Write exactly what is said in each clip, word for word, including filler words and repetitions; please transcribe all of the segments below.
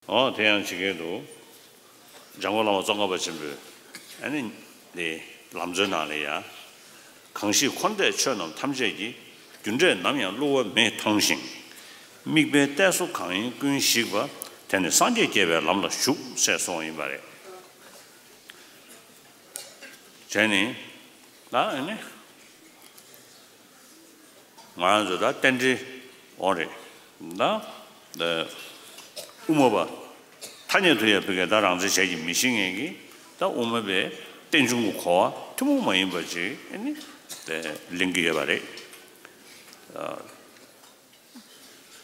འོ་དེ་ཡང་ཇི་སྐད་དུ། འཇམ་མགོན་བླ་མ་ཙོང་ཁ་པ་ཆེན་པོས་ཨ་ནི་དེ་ལམ་གཙོའི་ནང་ལ་ཡ། གང་ཞིག་འཁོར་འདས་ཆོས་རྣམས་ཐམས་ཅད་ཀྱི། རྒྱུ་འབྲས་ནམ་ཡང་བསླུ་བ་མེད་མཐོང་ཞིང་། དམིགས་པའི་གཏད་སོ་གང་ཡིན་ཀུན་ཞིག་པ། དེ་ནི་སངས་རྒྱས་བསྐྱེད་པའི་ལམ་ལ་ཞུགས་ཞེས་གསུངས་པ་ཡིན་པ་རེད། བྱས་ནས་ད་ཨ་ནི། ང་རང་ཚོ་ད་རྟེན་འབྲེལ་འོང་རེད། ད་ཨ་དབུ་མ་པ་ཐ་སྙད་དུ་ཡང་བི་གའི་ད་རང་བཙན་བྱས་ཀྱི་མི་ཤེས་མཁན་གྱིས་ད་དབུ་མ་པའི་རྟེན་འབྱུང་གི་གོ་བ་ཐུན་མོང་མ་ཡིན་པ་ཅིག་ཨ་ནི་ལེན་གྱི་ཡོད་པ་རེད།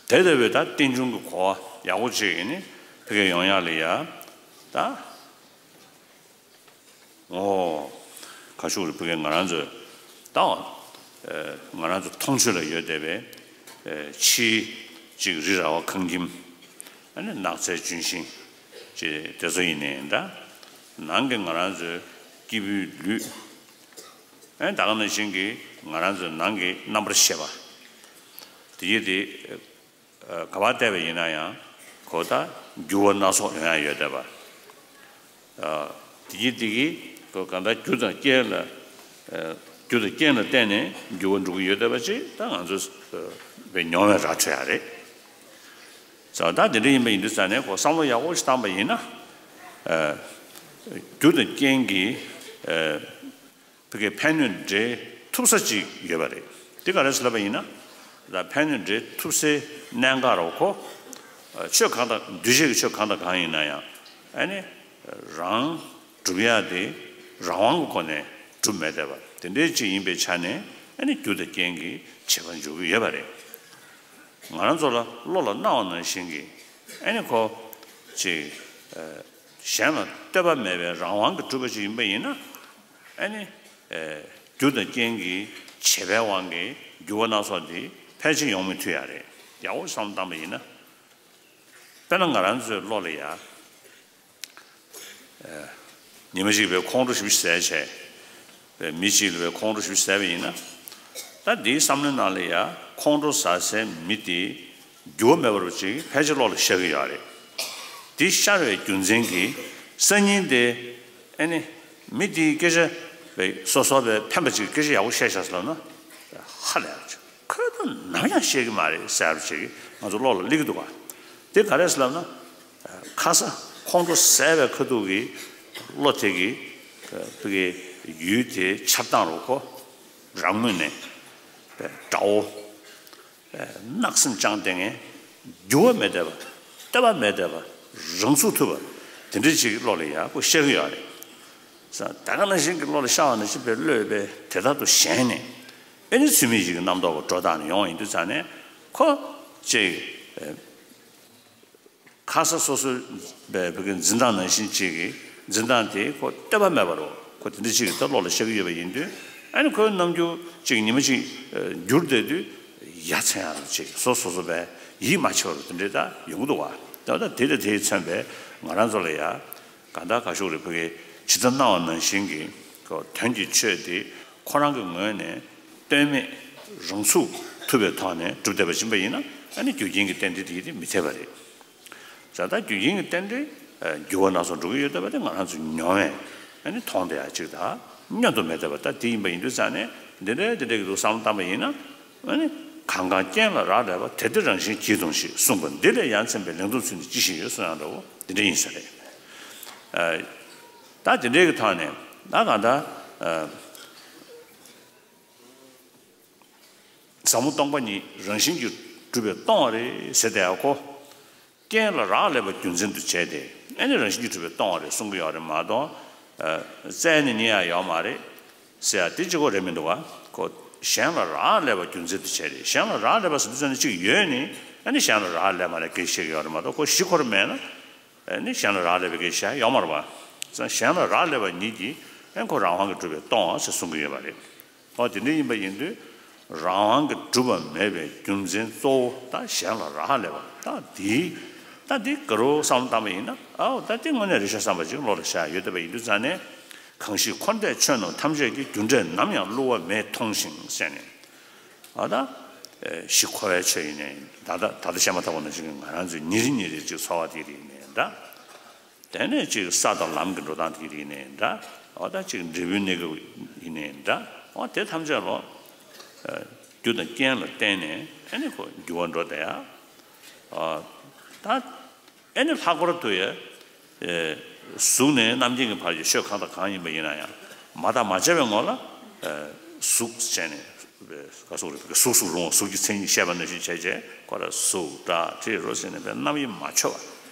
དེ་ལྟ་བུའི་ད་རྟེན་འབྱུང་གི་གོ་བ་ཡག་པོ་ཅིག་ཨ་ནི་བི་གའི་ཡོང་ཡག་ལ་ཡ་ད། ཨོ། ག་ཤུག་རེ་བུ་གའི་ང་རང་ཚོས་ད་ང་རང་ཚོ་མཐོང་ཆོས་ལ་ཡོད་བསྡད་པའི་ཕྱིའི་གཅིག་རི་ར་བ་ཁང་ཁྱིམ། ཨ་ནི་ནགས་ཚལ་ལྗོན་ཤིང་ཅེས་དེ་ཚོ་ཡིན་ནའི་འདྲ། ནང་གི་ང་རང་ཚོའི་སྐྱེས་བུའི་ལུས། ཨ་ནི་ད་ག་ནང་བཞིན་གྱི་ང་རང་ཚོའི་ནང་གི་རྣམ་པར་ཤེས་པ། དེ་ཡིས་དེ། ག་པར་བལྟས་པ་ཡིན་ན་ཡང་གོ་ད་འགྱུར་བ་སྣ་ཚོགས་ཡོང་ཡ་ཡོད་བསྡད་པ། དེ་གི་དེ་གི་གོ་གང་ལྟར་རྒྱུ་དང་རྐྱེན་ལ་རྒྱུ་དང་རྐྱེན་ལ་བརྟེན་ནས་འགྱུར་བ་འགྲོ་གི་ཡོད་བསྡད་པ་ཅིག་ད་ང་ཚོ་བའི་མྱོང་བའི་ར་འཕྲོད་ཡ་རེད། ད་དེ་འདྲ་ཡིན་པ་ཡིན་དུས་ཙང་ནས་གོ་བསམ་བློ་ཡག་པོ་ཞིག་བཏང་པ་ཡིན་ན། རྒྱུ་དང་རྐྱེན་གྱི། བི་གའི་ཕན་གནོད་འདྲེས་ཐུབ་ས་ཅིག་ཡོད་པ་རེད། དེ་ག་རེ་ཟེར་ལབ་པ་ཡིན་ན། ད་ཕན་གནོད་འདྲེས་ཐུབ་སའི་གནད་འགག་རོ་ཁོ། ཆོས་གང་དང་འདུས་བྱས་ཀྱི་ཆོས་གང་དང་གང་ཡིན་ན་ཡང་ཨ་ནི་རང་སྒྲུབ་ཡ་དེ་རང་དབང་གི་སྒོ་ནས་སྒྲུབ་མེད་བསྡད་པ་དེ་འདྲའི་ཅིག་ཡིན་པའི་ཆ་ནས་ཨ་ནི་རྒྱུ་དང་རྐྱེན་གྱི་བྱེད་པ་འཇོག་གི་ཡོད་པ་རེད། ང་རང་ཚོ་ལ་བློ་ལ་སྣང་བ་ནང་བཞིན་གྱི་ཨ་ནི་ཁོ་ཅིག་གཞན་ལ་ལྟོས་པ་མེད་པའི་རང་དབང་གིས་གྲུབ་པ་ཅིག་ཡིན་པ་ཡིན་ན། ཨ་ནི། རྒྱུ་དང་རྐྱེན་གྱི་བྱེད་པའི་དབང་གིས་འགྱུར་བ་སྣ་ཚོགས་འདི་ཕལ་ཆེར་ཡོང་མི་ཐུབ་ཡ་རེད། ཡག་པོ་བསམ་བློ་བཏང་པ་ཡིན་ན། དཔེར་ན་ང་རང་ཚོའི་བློ་ལ་ཡ། ཉི་མ་གཅིག་པའི་ཁོང་ཁྲོ་ཞེ་པོ་ཟ་བྱས། མི་གཅིག་ལ་བའི་ཁོང་ཁྲོ་ཞེ་པོ་ཟ་བ་ཡིན་ན། ད་འདིའི་བསམ་བློའི་ནང་ལ་ཡ་ཁོང་ཁྲོ་ཟ་སའི་མི་དེ། འགྱུར་བ་མེད་པ་རུ་ཅིག་ཕལ་ཆེར་བློ་ལ་ཤར་གྱི་ཡོད་རེད། དེ་ཤར་བའི་རྒྱུ་མཚན་གྱིས་སང་ཉིན་དེ་ཨ་ནི་མི་དེའི་སྐད་ཆ་བའི་སོ་སོ་བའི་ཕན་པ་ཅིག་སྐད་ཆ་ཡག་པོ་བཤད་བཞག་ཟེར་ལབ་ན་ཧ་ལས་ཡག་ཅིག་ཁོས་ད་ནམ་ཡང་བཤད་ཀྱི་མ་རེད་ཟེར་བ་ཅིག་ང་ཚོ་བློ་ལ་སླེབས་ཀྱི་འདུག་ག་དེ་ག་རེ་ཟེར་ལབ་ན། ཁ་ས་ཁོང་ཁྲོ་ཟ་བའི་ཁ་ཐུག་གི་བློ་དེ་གི་བའི་ཡུལ་དེའི་འཆར་སྟངས་རུ་ཁོ་རང་ངོས་ནས་དགྲ་བོ། གནག་སེམས་བཅངས་བསྡད་མཁན། འགྱུར་བ་མེད་བསྡད་པ། ལྟོས་པ་མེད་བསྡད་པ། རང་ཚུགས་ཐུབ་པ། དེ་འདྲ་ཅིག་བློ་ལ་ཡག་པོ་ཤར་གྱི་ཡོད་རེད། ས་ད་ག་ནང་བཞིན་གྱི་བློ་ལ་ཤར་བ་ནང་བཞིན་པའི་བློས་པའི་དེ་ལྟར་དུ་ཞེན་ནས་ཨེ་ནི་ཚུལ་མིན་ཞིག་གི་རྣམ་རྟོག་པ་སྒྲོ་བཏགས་ནས་ཡོང་བ་ཡིན་དུས་ཙང་ནས་ཁོ་ཅིག་ཁ་ས་སོ་སོའི་བའི་བོད་ཀྱི་འཛིན་སྟངས་ནང་བཞིན་གཅིག་གིས་འཛིན་སྟངས་དེ་ཁོ་ལྟོས་པ་མེད་པ་རོ་ཁོ་དེ་འདྲ་གཅིག་གིས་ད་བློ་ལ་ཤར་གྱི་ཡོད་པ་ཡིན་དུས་ཨ་ནི་ཁོའི་རྣམ་འགྱུར་གཅིག་ཉི་མ་གཅིག་འགྱུར་བསྡད་དུས་ཡ་མཚན་ཡང་རུ་གཅིག་སོ་སོ་སོ་བའི་ཡིད་མ་ཆེས་པ་རུ་དེ་འདྲའི་ད་ཡོང་གི་འདུག་བ། ད་ད་དེ་དང་དེས་མཚོན་པའི་ང་རང་ཚོ་ལ་ཡ་གང་ལྟར་ག་ཤུགས་རེ་བོད་ཀྱི་ཇི་ལྟར་སྣང་བ་ནང་བཞིན་གྱི་ཁོ་དོན་གྱི་ཆོས་དེ་ཁོ་རང་གི་ངོས་ནས་ལྟོས་མེད་རང་ཚུགས་ཐུབ་པའི་ཐོག་ནས་སྒྲུབ་བསྡད་པ་ཡིན་པ་ཡིན་ན་ཨ་ནི་རྒྱུ་རྐྱེན་གྱི་རྟེན་འབྲེལ་དེ་ཡིན་དེ་མི་འཐད་པ་རེད། ད་ལྟ་རྒྱུ་རྐྱེན་གྱི་རྟེན་འབྲེལ་འགྱུར་བ་སྣ་ཚོགས་འགྲོ་གི་ཡོད་བསྡད་པ་དེ་ང་རང་ཚོ་མྱོང་བས་ཨ་ནི་མཐོང་བསྡད་ཡ་གཅིག་དང་མཉམ་དུ་མེད་བསྡད་པ་ད་དེ་ཡིན་པ་ཡིན་དུས་ཙང་ནས་འདི་འདྲའི་འདི་འདྲའི་གི་འདུག་བསམ་བློ་བཏང་པ་ཡིན་ན་ཨ་ནི་གང་གང་རྐྱེན་ལ་རག་ལས་པ་དེ་དེ་རང་བཞིན་གྱིས་སྟོང་ཞེས་གསུངས་པ་འདི་ལས་ཡ་མཚན་པའི་ལན་དུ་ཚུལ་ནི་ཅི་ཞིག་ཡོད་གསུངས་ཡ་འདྲ་བོ་འདི་འདྲ་ཡིན་ས་རེད། ད་འདི་འདྲའི་གི་ཐོག་ནས་ད་གང་ལྟར། ཟབ་མོ་སྟོང་པ་ཉིད་རང་བཞིན་གྱིས་གྲུབ་པས་སྟོང་བ་རེད་ཟེར་ཏེ་ཡང་ཁོ། རྐྱེན་ལ་རག་ལས་པ་རྒྱུ་མཚན་དུ་བྱས་ཏེ་ཨེ་ནི་རང་བཞིན་གྱིས་གྲུབ་པས་སྟོང་བ་རེད་གསུང་གི་ཡོད་རེད་མ་གཏོགས། རྩལ་ནས་རྙེད་ཡ་ཡོད་མ་རེད་ཟེར་ཡ་དེ་གཅིག་པོ་རེད་མི་འདུག་ག་ཁོ་གཞན་ལ་རག་ལས་པ་རྒྱུ་མཚན་དུ་བྱས་ཏེ་གཞན་ལ་རག་ལས་པ་ཟེར་དུས་ཙམ་ནས་གཅིག་ཡོད་ནི་ཨེ་ནི་གཞན་ལ་རག་ལས་མ་ལས་སྐད་ཆ་བཤད་ཀྱི་ཡོད་རེད་མ་གཏོགས་ཁོ་གཞི་ཁོ་རང་མེད་ན་ཨེ་ནི་གཞན་ལ་རག་ལས་པའི་སྐད་ཆ་བཤད་ཡ་ཡོད་མ་རེད་པ། གཞན་ལ་རག་ལས་པ་ཉིད་ཀྱིས་ཨེ་ཁོ་རང་དབང་གིས་གྲུབ་པས་སྟོང་བ་ཟེར་གསུང་གི་ཡོད་པ་རེད། འོ་དེ་འདྲ་ཡིན་པ་ཡིན་དུས་རང་དབང་གིས་གྲུབ་པ་མེད་པའི་རྒྱུ་མཚན་གཙོ་བོ་ད་གཞན་ལ་རག་ལས་པ་ད་འདི། ད་འདི་ག་རུ་བསམ་བློ་བཏང་པ་ཡིན་ན་ཨའོ་ད་འདི་དངོས་གནས་རེད་ཤག་བསམ་པ་ཅིག་བློ་ལ་ཤར་ཡོད་བསྡད་པ་ཡིན་དུས་ཙང་ནས་གང་ཞིག་འཁོར་འདས་ཆོས་རྣམས་ཐམས་ཅད་ཀྱི་རྒྱུ་འབྲས་ནམ་ཡང་བསླུ་བ་མེད་མཐོང་ཞིང་ཟེར་ནས་ཨ་ད། ཨེ་ཞིག་འཁོར་བའི་ཆོས་ཡིན་ནའི་ད་ལྟ་ད་ལྟ་བཤད་མ་ཐག་པ་ནང་བཞིན་གྱི་ང་རང་ཚོའི་ཉིན་རེ་ཉིན་རེ་ཅིག་འཚོ་བ་དེ་རིགས་ནས་འདྲ། དེ་ནས་ཅིག་ས་དང་ལམ་གྱི་འགྲོ་སྟངས་དེ་རིགས་ནས་འདྲ། འོ་ད་ཅིག་འབྲས་བུའི་གནས་སྐབས་ཡིན་ནའི་འདྲ། འོ་དེ་ཐམས་ཅད་ལོ། ཨེ་རྒྱུ་དང་རྐྱེན་ལ་བརྟེན་ནས་ཨེ་ནི་ཁོ་འགྱུར་བ་འགྲོ་བསྡད་ཡ། ཨ་ད། ཨེ་ནི་ལྷག་པར་དུ་ཡ། ཨེ་གཟུགས་ནས་རྣམ་མཁྱེན་གྱི་བར་གྱི་ཆོས་གང་དང་གང་ཡིན་པ་ཡིན་ན་ཡང་མ་བརྟགས་མ་དཔྱད་པའི་ངོ་ལ། ཨེ་གཟུགས་བྱས་ནས། ག་གཟུགས་རེད། གཟུགས་སུ་རུང་བ་གཟུགས་ཀྱི་མཚན་ཉིད་བཤད་པ་ནང་བཞིན་བྱས་བྱས་ཁོ་ར་གཟུགས་སྒྲ་དྲི་རོ་ཟེར་ནས་པའི་རྣམ་དབྱེ་མ་ཆོད་པ།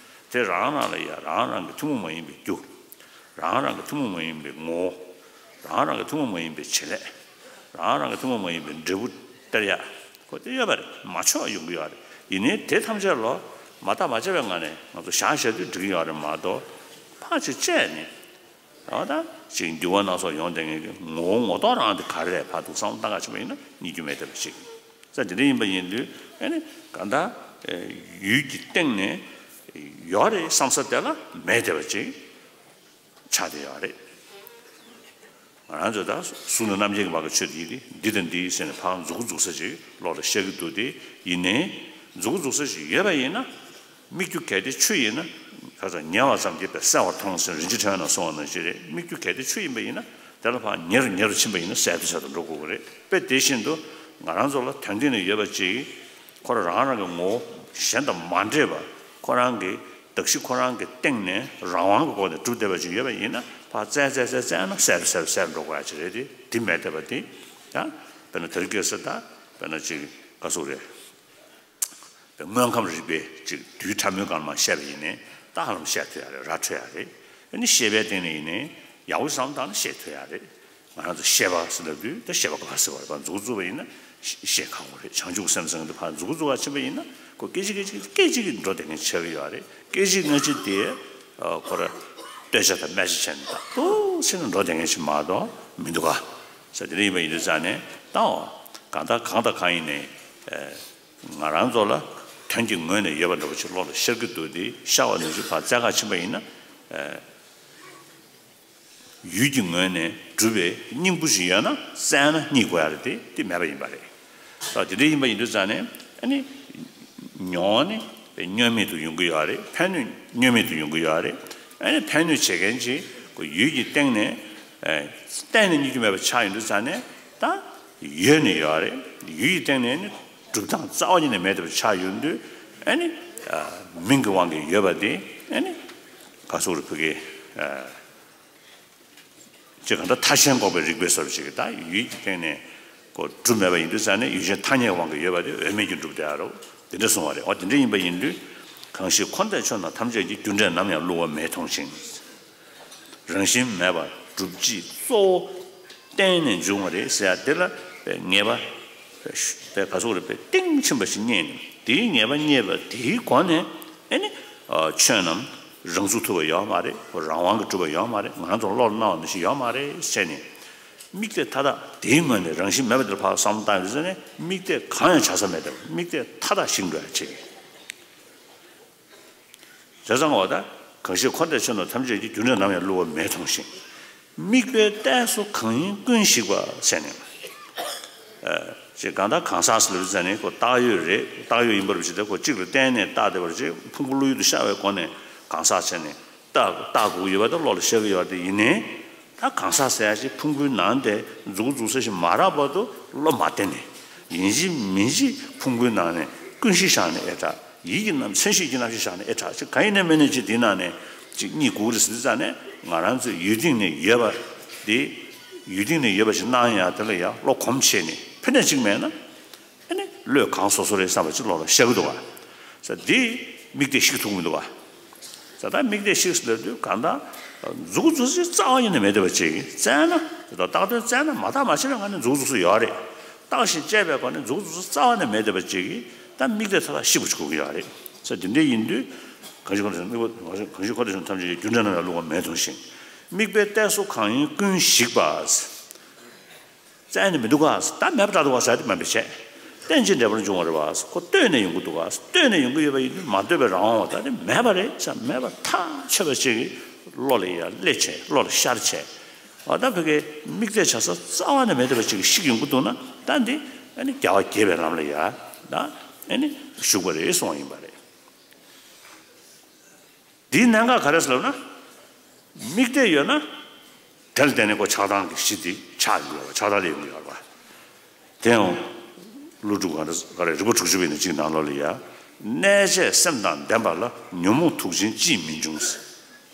དེ་རང་རང་ལ་ཡ་རང་རང་གི་ཐུན་མོང་མ་ཡིན་པའི་རྒྱུ། རང་རང་གི་ཐུན་མོང་མ་ཡིན་པའི་ངོ་བོ། རང་རང་གི་ཐུན་མོང་མ་ཡིན་པའི་བྱེད་ལས། རང་རང་གི་ཐུན་མོང་མ་ཡིན་པའི་འབྲས་བུ་སྟེར་ཡ། ཁོ་དེ་ཡོད་པ་རེད། མ་ཆོག་ཡོང་གི་ཡོད་རེད། ཡིན་ནའི་དེ་ཐམས་ཅད་ལོ་མ་བརྟགས་མ་དཔྱད་པའི་ངང་ནས་ང་ཚོ་བཞག་བཞག་དུས་འགྲིག་གི་ཡོད་རེད་མ་གཏོགས། ཕར་ཅིག་དཔྱད་ནས། འོ་ད་ཅིག་འགྱུར་བ་སྣ་ཚོགས་ཡོང་བསྡད་མཁན་གྱི་ངོ་བོ་ངོ་ཐོག་རང་དེ་ག་རེ་རེད་ཕར་འདུག་བསམ་བློ་བཏང་ག་ཕྱིན་པ་ཡིན་ན་རྙེད་རྒྱུ་མེད་བསྡད་པ་ཅིག་ས་དེ་འདྲ་ཡིན་པ་ཡིན་དུས་ཨེ་ནི་གང་ལྟར་ཡུལ་གྱི་སྟེང་ནས་ཡོད་རེད་བསམ་ས་དེ་ལ་མེད་བསྡད་པ་ཅིག་ཆགས་བསྡད་ཡོད་རེད། ང་རང་ཚོ་ད་གཟུགས་ནས་རྣམ་མཁྱེན་གྱི་བར་གྱི་ཆོས་དེ་ཡིན་ཏེ་འདི་དང་འདི་ཟེར་ནས་ཕར་མཛུབ་གུ་འཛུགས་ས་ཅིག་བློ་ལ་ཤར་གྱི་འདུག་སྟེ། ཡིན་ནའི་མཛུབ་གུ་འཛུགས་ས་ཅིག་ཡོད་པ་ཡིན་ན། སྨིག་རྒྱུ་གལ་ཏེ་ཆུ་ཡིན་ན། ཁ་ཚ་ཉལ་བ་ཙམ་གྱིས་པས་གསལ་བར་མཐོང་ཟེར་རིན་ཆེན་ཕྲེང་བ་ན་གསུངས་པ་ནང་བཞིན་རེད། སྨིག་རྒྱུ་གལ་ཏེ་ཆུ་ཡིན་པ་ཡིན་ན་དེ་ལ་ཕར་ཉེ་རུ་ཉེ་རུ་ཕྱིན་པ་ཡིན་ན་གསལ་དུ་གསལ་དུ་འགྲོ་དགོས་ཀྱི་རེད། དཔེ་དེ་བཞིན་དུ་ང་རང་ཚོ་ལ་དོན་སྟེང་ནས་ཡོད་པ་ཅིག་ཁོ་རང་རང་གི་ངོ་བོ་གཞན་དང་མ་འདྲེས་པ། ཁོ་རང་གི་གདགས་གཞི་ཁོ་རང་གི་སྟེང་ནས་རང་དབང་གི་སྒོ་ནས་གྲུབ་བསྡད་པ་ཅིག་ཡོད་པ་ཡིན་ན་ཕར་བཙལ་བཙལ་བཙལ་བཙལ་ན་གསལ་དུ་གསལ་དུ་གསལ་དུ་འགྲོ་དགོས་ཡ་ཅིག་རེད་དེ། དེ་མེད་བསྡད་པ་དེ་ཡང་དཔེར་ན་དེ་རིང་ཁ་སང་ད་དཔེར་ན་ཅིག་ག་ཟེར་དགོས་རེད། དཔེ་དངོས་ཁམས་རིག་པའི་ཅིག་རྡུལ་ཕྲ་མོའི་སྒང་ལ་མར་བཤད་པ་ཡིན་ནའི་ད་ཧ་ལམ་བཤད་ཐུབ་ཡ་རེད། ར་འཕྲོད་ཡ་རེད། ཨ་ནི་ཤེས་པའི་སྟེང་ནས་ཡིན་ནའི་ཡག་པོ་བསམ་བཏང་ན་ཤེས་ཐུབ་ཡ་རེད། ང་རང་ཚོ་ཤེས་པ་ཟེར་ལབ་དུས་ད་ཤེས་པ་ག་པར་ཟེར་བ་རེད་པ། མཛུབ་གུ་བཙུགས་པ་ཡིན་ན་ཤེས་ཁག་པོ་རེད། བྱང་ཆུབ་སེམས་ཟེར་མཁན་དེ་ཕར་མཛུབ་གུ་བཙུགས་ག་ཕྱིན་པ་ཡིན་ན་ཁོ་སྐད་ཅིག་སྐད་ཅིག་སྐད་ཅིག་གིས་འགྲོ་བསྡད་མཁན་ཆགས་ཀྱི་ཡོད་རེད། སྐད་ཅིག་སྔ་ཕྱི་དེ་ཁོ་ར་བསྟོད་བྱ་དང་སྨད་བྱ་བྱས་ནས་ཏག་ཏག་བྱས་ནས་འགྲོ་བསྡད་མཁན་ཞིག་མ་གཏོགས་མི་འདུག་ག་ས་དེ་འདྲ་ཡིན་པ་ཡིན་དུས་ཙང་ནས་ད་འོ་གང་ལྟར་གང་དང་གང་ཡིན་ནའི། ང་རང་ཚོ་ལ་དོན་གྱི་ངོས་ནས་ཡོད་པ་འདྲ་པོ་ཅིག་བློ་ལ་ཤར་གྱི་འདུག་སྟེ། ཤར་བ་ནང་བཞིན་ཕར་བཙལ་ག་ཕྱིན་པ་ཡིན་ན། ཡུལ་གྱི་ངོས་ནས་གྲུབ་པའི་སྙིང་པོ་ཞིག་ཡོད་ན་བཙལ་ན་རྙེད་དགོས་ཡ་རེད་དེ། དེ་མེད་པ་ཡིན་པ་རེད། ད་དེ་འདྲ་ཡིན་པ་ཡིན་དུས་ཙང་ནས་ཨ་ནི་མྱོང་བ་ནི་བསྙོན་མེད་དུ་ཡོང་གི་ཡོད་རེད། ཕན་གནོད་བསྙོན་མེད་དུ་ཡོང་གི་ཡོད་རེད། ཨ་ནི་ཕན་གནོད་བྱེད་མཁན་ཅིག་ཁོ་ཡུལ་གྱི་སྟེང་ནས་གཏན་ནས་རྙེད་རྒྱུ་མེད་པ་ཆགས་ཡོང་དུས་ཙང་ནས་ད་ཡོད་ནི་ཡོད་རེད། ཡུལ་གྱི་སྟེང་ནས་ནི་གྲུབ་སྟངས་རྩ་བ་ཉིད་ནས་མེད་བསྡད་པ་ཆགས་ཡོང་དུས་ཨ་ནི་མིང་གི་དབང་གིས་ཡོད་པ་དེ་ཨ་ནི་ག་ཟེར་དགོས་རེད། བོད་སྐད་ཅེས་གང་ལྟར་ཐ་ཤལ་འགོག་པའི་རིགས་པའི་བཟོ་འདྲ་ཅིག་གིས་ད་ཡུལ་གྱི་སྟེང་ནས་ཁོ་གྲུབ་མེད་པ་ཡིན་དུས་ཙང་ནས་ཡུལ་ཅན་ཐ་སྙད་དབང་གིས་ཡོད་པ་དེ་འོས་མེད་ཀྱི་གྲུབ་བསྡད་ཡ་རོ། དེ་འདྲ་གསུངས་པ་རེད། འོ་དེ་འདྲ་ཡིན་པ་ཡིན་དུས་གང་ཞིག་འཁོར་འདས་ཆོས་རྣམས་ཐམས་ཅད་ཀྱི། རྒྱུ་འབྲས་ནམ་ཡང་བསླུ་བ་མེད་མཐོང་ཞིང་། རང་བཞིན་མེད་པར་གྲུབ་ཕྱིར་གཙོ་བོ་བརྟེན་ནས་འབྱུང་བ་རེད་ཟེར་ཡ་དེ་ལ་དཔེ་ངེས་པ་དཔེ་ག་ཟེར་དགོས་རེད། དཔེ་གཏིང་ཕྱིན་པ་ཞིག་རྙེད་ནས་དེའི་ངེས་པ་རྙེད་པ་དེའི་སྒོ་ནས་ཨ་ནི་ཆོས་རྣམས་རང་ཚུགས་ཐུབ་པ་ཡོད་མ་རེད། རང་དབང་གིས་གྲུབ་པ་ཡོད་མ་རེད། ང་རང་ཚོ་བློ་ལ་སྣང་བ་ནང་བཞིན་ཡོད་མ་རེད་ཟེར་ནས། དམིགས་གཏད་མཐའ་དག་དེའི་ངོས་ནས་རང་བཞིན་མེད་པ་དེར་ཕར་བསམ་བློ་བཏང་ཡོང་དུས་ཙང་ནས་དམིགས་གཏད་གང་ཡང་བྱ་ས་མེད་དེ། དམིགས་གཏད་མཐའ་དག་ཞིག་འགྲོ་ཡ་བྱེད། བྱས་ཙང་འོ་ད་གང་ཞིག་འཁོར་འདས་ཆོས་རྣམས་ཐམས་ཅད་ཀྱི། རྒྱུ་འབྲས་ནམ་ཡང་བསླུ་བ་མེད་མཐོང་ཞིང་། དམིགས་པའི་གཏད་སོ་གང་ཡིན་ཀུན་ཞིག་པ་ཟེར་ནས། ཅེས་གང་ལྟར་གང་ཟག་ཟེར་ལབ་ཙང་ནས་ཁོ་བཏགས་ཡོད་རེད། བཏགས་ཡོད་ཡིན་པར་བྱས་ཏེ་ཁོ་གཅིག་ལ་བརྟེན་ནས་བཏགས་བསྡད་པར་བྱས། ཕུང་པོ་བློ་ཡུལ་དུ་ཤར་བའི་སྒོ་ནས་གང་ཟག་བྱས་ནས་བཏགས་བཏགས་དགོས་ཀྱི་ཡོད་པ་དང་བློ་ལ་ཤར་གྱི་ཡོད་པ་དེ་ཡིན་ནའི། ད་གང་ཟག་ཟེར་ཡ་ཞིག་ཕུང་པོའི་ནང་དེ་མཛུབ་གུ་འཛུགས་ས་ཞིག་མ་རག་བར་དུ་བློ་མ་གཏད་ནས། ཡིན་གཅིག་མིན་གཅིག་ཕུང་པོའི་ནང་ནས་ཀུན་གཞི་བཞག་ནས་ཨེ་དྲག་ཡིད་ཀྱི་རྣམ་མཚན་གཞི་ཡིད་ཀྱི་རྣམ་ཤེས་བཞག་ནས་ཨེ་དྲག་ཅིག་གང་ཡིན་ནའི་མིན་ནའི་ཅིག་དེའི་ནང་ནས་ཅིག་རྙེད་དགོས་རེད་ཟེར་དུས་ཙང་ནས། ང་རང་ཚོའི་ཡུལ་སྟེང་ནས་ཡོད་པ་དེ། ཡུལ་སྟེང་ནས་ཡོད་པ་ཞིག་སྣང་ཡ་དེ་ལ་ཡ་བློ་གོམས་བྱས་ནས་ཕན་ནས་ཅིག་མེད་ན། ཨ་ནི་བློས་གང་སོ་སོ་རེད་བསམ་པ་ཅིག་བློ་ལ་ཤར་གི་འདུག་ག་ས་འདི་དམིགས་གཏད་ཞིག་ཐུབ་མི་འདུག་ག་ས་ད་དམིགས་གཏད་ཞིག་ལབ་དུས་གང་ལྟར་མཛུབ་གུ་འཛུགས་ས་རྩ་བ་ཉིད་ནས་མེད་བསྡད་པ་ཅིག་བཙལ་ན། དེ་དག་བརྟག་དོན་བཙལ་ན་མ་བརྟགས་མ་དཔྱད་པའི་ངང་ནས་མཛུབ་གུ་འཛུགས་ས་ཡོད་རེད། བརྟགས་ཤིང་དཔྱད་པའི་སྒོ་ནས་མཛུབ་གུ་འཛུགས་ས་རྩ་བ་ནས་མེད་བསྡད་པ་ཅིག་གིས་ད་དམིགས་གཏད་མཐའ་དག་ཞིག་པ་ཅིག་དགོས་ཀྱི་ཡོད་རེད། ས་འདི་འདྲ་ཡིན་དུས་གང་ཞིག་འཁོར་འདས་ཆོས་རྣམས་ཐམས་ཅད་ཀྱི། རྒྱུ་འབྲས་ནམ་ཡང་བསླུ་བ་མེད་མཐོང་ཞིང་། དམིགས་པའི་གཏད་སོ་གང་ཡིན་ཀུན་ཞིག་པ། བཙལ་ནས་མི་འདུག་ག་ད་མེད་པ་འདྲ་འདུག་ག་ས་དེ་མ་འབད་བྱས། རྟེན་ཅིང་འབྲེལ་པར་འབྱུང་བ་རེད་པ། ཁོ་ལྟོས་ནས་ཡོང་གི་འདུག་ག་ལྟོས་ནས་ཡོང་གི་ཡོད་པ་ཡིན་དུས་མ་ལྟོས་པའི་རང་དབང་བ་ད་དེ་མེད་པ་རེད། ས་མེད་པ་ཐག་ཆོད་པ་ཅིག་གིས་བློ་ལ་ཡར་སླེབས་བྱས། བློ་ལ་ཤར་བྱས། འོ་ད་བོད་སྐད་དམིགས་གཏད་བྱ་ས་རྩ་བ་ནས་མེད་བསྡད་པ་ཅིག་གིས་ཞིག་ཡོང་གི་འདུག་ན། ད་འདི་ ཨ་ནི་རྒྱལ་བ་དགྱེས་པའི་ལམ་ལ་ཡ་ད་ཨ་ནི་ཞུགས་པ་རེད་གསུངས་པ་ཡིན་པ་རེད། འདིའི་གནད་འགག་ག་རེ་ཟེར་ལབ་ན། དམིགས་གཏད་ཡོད་ན། དེ་ལ་བརྟེན་ནས་ཁོ་ཆགས་སྡང་གི་གཞི་དེ་ཆགས་ཡོང་གི་ཡོད་པ། ཆགས་སྡང་ལས་ཡོང་གི་ཡོད་པ། དེ་ཡང་། ཀླུ་སྒྲུབ་གང་འདྲ་ག་རེ། རིག་པ་དྲུག་ཅུ་པའི་ནང་གཅིག་ནང་ལོགས་ལ་ཡ། གནས་བྱས་སེམས་དང་ལྡན་པ་ལ་ཉོན་མོངས་དུག་ཅན་ཅིས་མི་འབྱུང་།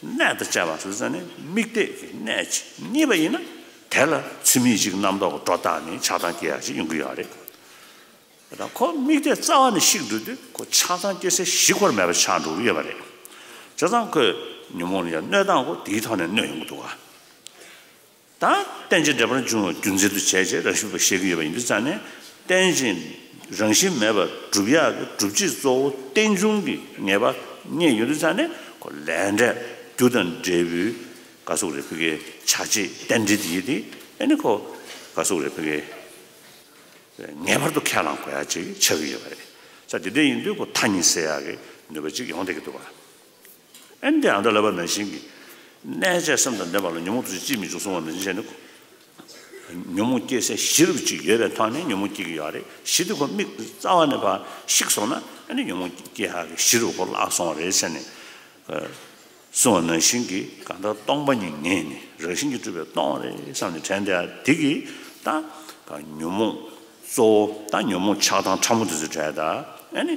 གནས་དང་བཅས་པ་སོ་སོ་ནི་དམིགས་གཏད་ཀྱི་གནས་ཅིག་རྙེད་པ་ཡིན་ན། དེ་ལ་ཚུལ་མིན་ཅིག་རྣམ་རྟོག་གི་སྒྲོ་བཏགས་ནས་ཆགས་སྡང་སྐྱེ་ཡག་ཅིག་ཡོང་གི་ཡོད་རེད། ད་ཁོ་དམིགས་གཏད་རྩ་བ་ནས་བཤིག་འགྲོ་དུས་ཁོ་ཆགས་སྡང་སྐྱེ་སའི་གཞི་ཁོ་རང་མེད་པ་ཆགས་འགྲོ་གི་ཡོད་པ་རེད། བྱས་ཙང་ཁོས་ཉོན་མོངས་ལ་ཡང་གནོད་སྟངས་ཁོ་དེའི་ཐོག་ནས་གནོད་ཡོང་གི་འདུག་ག་ད་རྟེན་ཅིང་འབྲེལ་པར་འབྱུང་བ་རྒྱུ་མཚན་དུ་བྱས་བྱས་རང་བཞིན་པ་བཤད་ཀྱི་ཡོད་པ་ཡིན་དུས་ཙང་ནས། རྟེན་ཅིང་རང་བཞིན་མེད་པར་སྒྲུབ་ཡག་གི་སྒྲུབ་བྱེད་གཙོ་བོ་རྟེན་འབྱུང་གི་ངེས་པ་རྙེད་ཡོང་དུས་ཙང་ནས་ཁོ་ལས་འབྲས་རྒྱུ་དང་འབྲས་བུའི་ག་ཟེར་དགོས་རེད། ཕ་གིའི་བྱ་བྱེད་རྟེན་འབྲེལ་དེ་ཡིན་ཏེ། ཨ་ནི་ཁོ་ག་ཟེར་དགོས་རེད། ཕ་གིའི་ངེས་པར་དུ་ཁས་བླངས་དགོས་ཡག་ཅིག་ཆགས་ཀྱི་ཡོད་པ་རེད། ས་དེ་འདྲ་ཡིན་དུས་ཁོ་མཐའ་གཉིས་སེལ་ཡག་གི་ནུས་པ་ཅིག་ཡོང་བསྡད་ཀྱི་འདུག་ག་ཨ་ནི་དེ་ཨ་མདོ་ལབ་པ་ནང་བཞིན་གྱི། གནས་བྱས་སེམས་དང་ལྡན་པ་ལ་ཉོན་མོངས་དུག་ཅན་ཅིས་མི་འབྱུང་གསུངས་པ་ནང་བཞིན་བྱས་ནས། ཉོན་མོངས་སྐྱེ་སའི་གཞི་རུ་ཅིག་ཡོད་པའི་ཐོག་ནས་ཉོན་མོངས་སྐྱེ་གི་ཡོད་རེད། གཞི་དེ་ཁོ་དམིགས་རྩ་བ་ནས་ཕར་བཤིག་སོང་ན། ཨ་ནི་ཉོན་མོངས་སྐྱེ་ཡག་གི་གཞི་རུ་ཁོ་བརླག་སོང་བ་རེད་ཟེར་ནས། གསུངས་པ་ནང་བཞིན་གྱི་གང་ལྟར་སྟོང་པ་ཉིད་ངེས་ནས་རང་བཞིན་གྱིས་གྲུབ་པའི་སྟོང་རེད་བསམ་ནས་དྲན་བསྡད་ཡ་དེ་གིས་ད་ཉོན་མོངས་གཙོ་བོ་ད་ཉོན་མོངས་ཆགས་སྡང་ཕྲ་མོ་དེ་ཚོ་བྲལ་ད། ཨ་ནི་